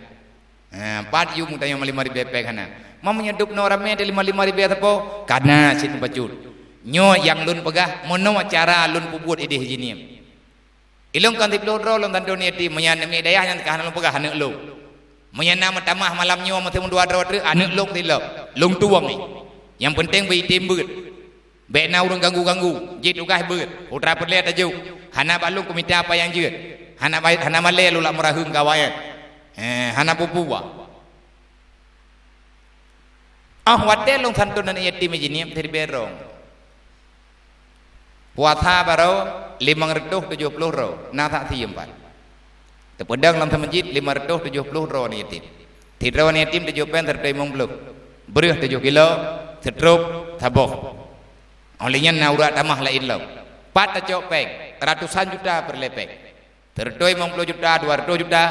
Ha, pat yum tanyoe limong ribée péng hana. Ma meunyo dub noe ramé teuh limong, limong ribée sapo, kana cit bacut. Nyoe nyang lôn peugah, meunoe cara lôn peubuet idéh jihnyan. Ilôn kon siplôh droe lôn santôn yatim, meunyo aneuk miet dayah nyan ka hana lôn peugah aneuk lôn. Meunyo na meutamah malam nyoe meuteumé dua droe treuk, aneuk lôn sidroe, lôn tuwöng jih. Nyang peunteng beu item beuet. Bék na ureuëng ganggu-ganggu, jih tugaih beuet, putra peureulée tajok. Hana bak lôn kumita apa nyang jeuet. Hana ba-, hana malée lôn lak meuraheueng keu awaknyan. Eh, hana peue-peue. Ah, watée lôn santôn aneuk yatim jih nyan siribée droe. Puasa baroe limong reutôh tujoh ploh droe, na saksi empat. Teupeudong lam seumeujid limong reutôh tujoh ploh droe aneuk yatim. Sidroe aneuk yatim tujoh péng seureutôh limong ploh. Breuh tujoh kilo, seutrop saboh. Óh lheueh nyan na urat tamah laén lom. Pat tacok péng, ratusan juta peureulée péng. Seureutôh limong ploh juta, dua reutôh juta,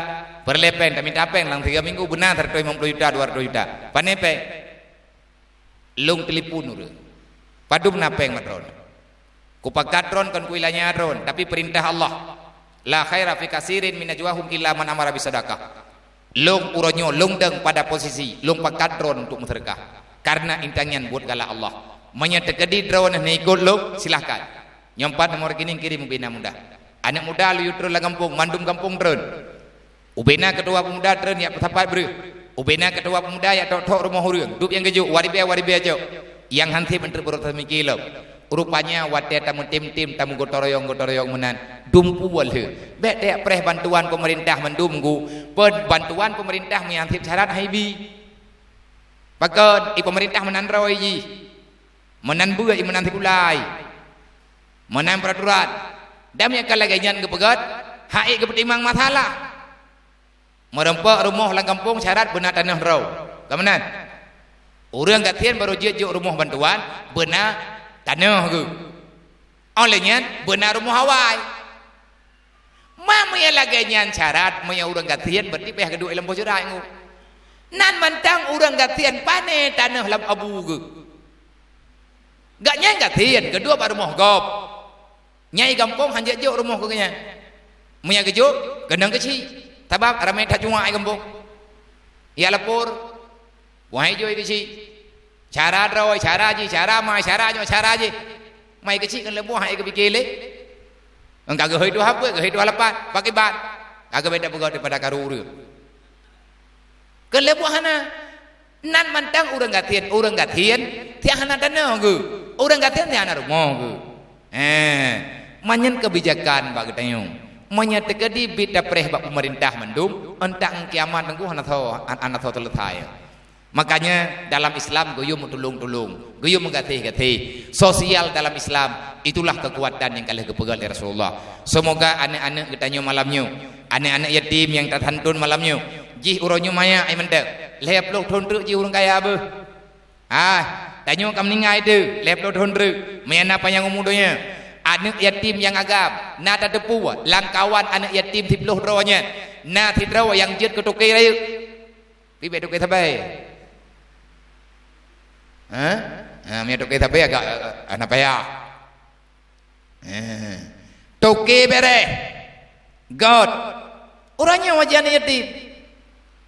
peureulée péng, tamita péng lam tiga minggu beuna seureutôh limong ploh juta, dua reutôh juta. Pané péng? Lôn telepon ureuëng. Padum na péng bak droeneuh? Kupakat droeneuh kon kuilanya droeneuh, tapi peurintah Allah. La khaira fi katsirin min najwahum illa man amara bisadaqah. Lôn uroe nyoe, lôn dong pada posisi, lôn pakat droeneuh untuk meuseudeukah. Karena intan nyan buet galak Allah. Meunyo teukeudi droeneuh neuikot lôn, silahkan. Nyang pat nomor rekening kirém ubena muda. Aneuk muda laju treun lam gampông, mandum gampông treun. Ubena ketua pemuda treun jak peusapat breuh. Ubena ketua pemuda jak thok-thok rumoh ureuëng. Dub nyang geujok, dua ribée, dua ribée jok. Nyang han sép eunteuk beurota miki lom. Rupanya watée tameutem-tem, tameugotong royong-gotong royong meunan, dumpeue lheueh. Bék tajak preh bantuan peumeurintah mandum gu. Pe-, bantuan peumeurintah meunyo han sép syarat han ibi. Pakon, i peumeurintah meunan droe jih. Meunan beuet, meunan sikula, meunan peuraturan. Dan nyang ka lagée nyan geupeugét, han ék geupeutimang masalah. Meureumpok rumoh lam gampông syarat beuna tanoh droe. Ka meunan? Ureuëng gasien barô jeuet jok rumoh bantuan, beuna tanoh geuh. Óh lheueh nyan, beuna rumoh awai. Ma meunyo lagée nyan syarat, meunyo ureuëng gasien, berarti payah geuduek lam boh jeurat nyoe. Nan mantong ureuëng gasien pané tanoh lam abu geuh. Gobnyan gasien, geuduek bak rumoh gob. Nyang i gampông han jeuet jok rumoh keu gobnyan. Meunyo geujok, keunong keuchik. Sabab ramé that cuak i gampông. Jak lapor, wahai jôi keuchik. Cara droe, cara jih, cara ma, cara nyoe, cara jih. Ma i keuchik keuneuk leuboh han ék geupike lé. Ngon ka geuhôi tuha peuet, geuhôi tuha lapan, pakiban. Ka geubeda peugah daripada karu ureuëng. Keuneuk leuboh hana. Nan mantong ureuëng gasien, ureuëng gasien, siat hana tanoh geuh. Ureuëng gasien siat hana rumoh geuh. Eh, meunyan keubijakan bak geutanyoe. Meunyo teukeudi bit tapreh bak peumeurintah mandum, euntak ngon kiamat teungku hana soe, hana soe seuleusai. Makanya dalam Islam geuyue meutulông-tulông, geuyue meugaséh-gaséh. Sosial dalam Islam, itulah keukuatan nyang ka lheueh geupeugah lé Rasulullah. Seumoga aneuk-aneuk geutanyoe malam nyoe, aneuk-aneuk yatim nyang tasantôn malam nyoe, jih uroe nyoe manyak ai mantong. Lhèe ploh thôn treuk jih ureueng kaya beuh. Ah, tanyoe ka meuninggai teuh, lhèe ploh thôn treuk, meunan na panyang umu donya. Aneuk yatim nyang agam, na tateupeue, lam kawan aneuk yatim siploh droe nyan, na sidroe nyang jeuet keu toke rayeuk. Pih bèk toke sabe. Hah? Ha, meunyo toke sabe agak, eh, hana payah. Eh. Toke bereh. Göt. Uroe nyoe wajah aneuk yatim.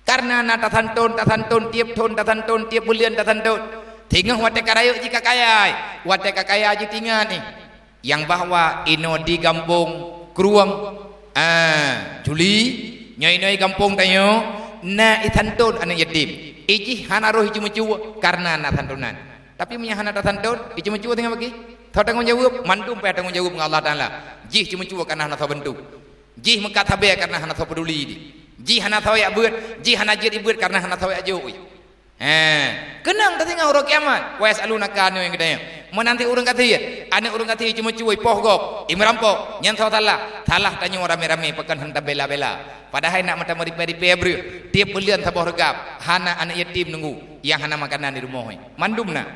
Karena na tasantôn, tasantôn, tiep thôn tasantôn, tiep buleuen tasantôn. Singoh watèe ka rayeuk jih ka kaya, watèe ka kaya jih teuingat nyan. Nyang bahwa inoe di gampông Krueng, ah, Juli, nyoe inoe gampông tanyoe, na isantôn aneuk yatim. Ijih hana roh iceumeucue karena na santonan. Tapi meunyo hana tasantôn, iceumeucue singoh bagi. Soe tanggông jaweueb? Mandum payah tanggông jaweueb ngon Allah Taala. Jih ceumeucue karena hana soe bantu. Jih meukat sabe karena hana soe peuduli di. Jih hana soe jak beuet, jih hana jeuet ibeuet karena hana soe jak jok. He, keunong tasingoh uroe kiamat. Wa yas'alunaka 'anil yawmil qiyamah. Meunanti ureueng gasien, aneuk ureueng gasien ceumeucue, ipoh gob, imeurampok, nyan soe salah? Salah tanyoe ramé-ramé pakon hana tabela-bela. Padahai nak mata meuripèe-ripèe breueh, tiep buleuen saboh reugab, hana aneuk yatim nunggu, nyang hana makanan di rumoh nyan. Mandum na.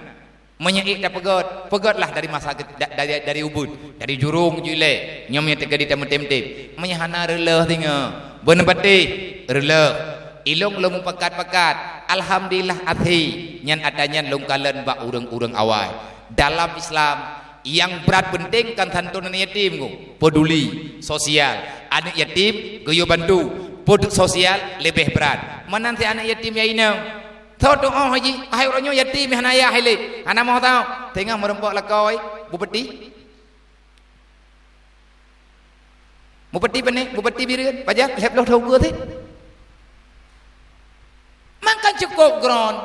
Meunyo ék tapeugöt, peugötlah dari masa ke-, da-, dari, dari ubeut, dari jurông ju ilèe, nyoe meunyo teukeudi tameutem-tem. Meunyo hana reuloh singoh, beuneupatéh reuloh. Ilông lôn meupakat-pakat, alhamdulillah até, nyan atra nyan lôn kalon bak ureueng-ureueng awai. Dalam Islam, nyang brat peunteng kon santonan yatim ku, peduli sosial. Aneuk yatim geuyue bantu, peuduek sosial leubeh brat. Meunan si aneuk yatim nyang inong. Tho tu'oh jih, hai uroe nyoe yatim hana ayah ilèe, hana moh tho, teungoh meurumpok lakoe bupeuti. Bupeuti pane, bupeuti Bireuen, pajan lhèe ploh thôn geukheun. Maka cukôp gron.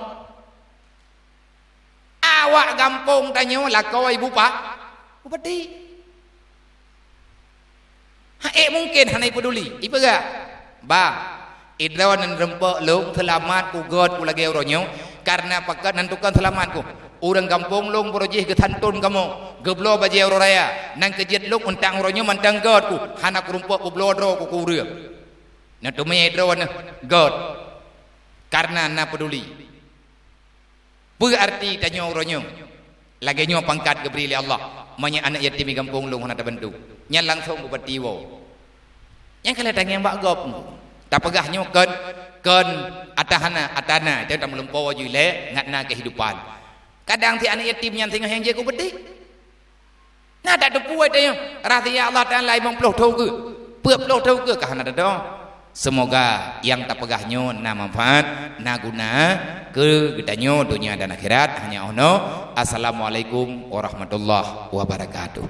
Awak gampông tanyoe lakoe bupa-, bupeuti. Ha, ék mungken hana ipeuduli, ipeugah, "Bah, idroe neurumpok lôn seulamat ku göt ku lagèe uroe nyoe, kareuna pakat nan tukang seulamat ku. Ureueng gampông lôn baroe jih geusanton kamoe, geubloe bajèe uroe raya, nan keujeuet lôn untang uroe nyoe mantong göt ku, hana kurumpok peubloe droe ku keu ureueng." Neuteumé droeneuh göt, kareuna na peuduli. Peue arti tanyoe uroe nyoe? Lagèe nyoe pangkat geubri lé Allah. Meunyoe aneuk yatim di gampông lôn hana tabantu, nyan langsong bupeuti woe. Nyang ka lheueh tangieng bak gob. Tapeugah nyoe kon, kon atra hana, atra na, jangan tameulumpoe ju ilèe ngat na keuhidupan. Kadang si aneuk yatim nyan singoh nyang jeuet keu bupeuti. Na tateupeue tanyoe, rahsia Allah Taala limong ploh thôn keuh, peuet ploh thôn keuh ka hana tatu'oh. Seumoga nyang tapeugah nyoe na manfaat, na guna keu geutanyoe donya dan akhirat. Hanya 'oh noe. Assalamualaikum warahmatullahi wabarakatuh.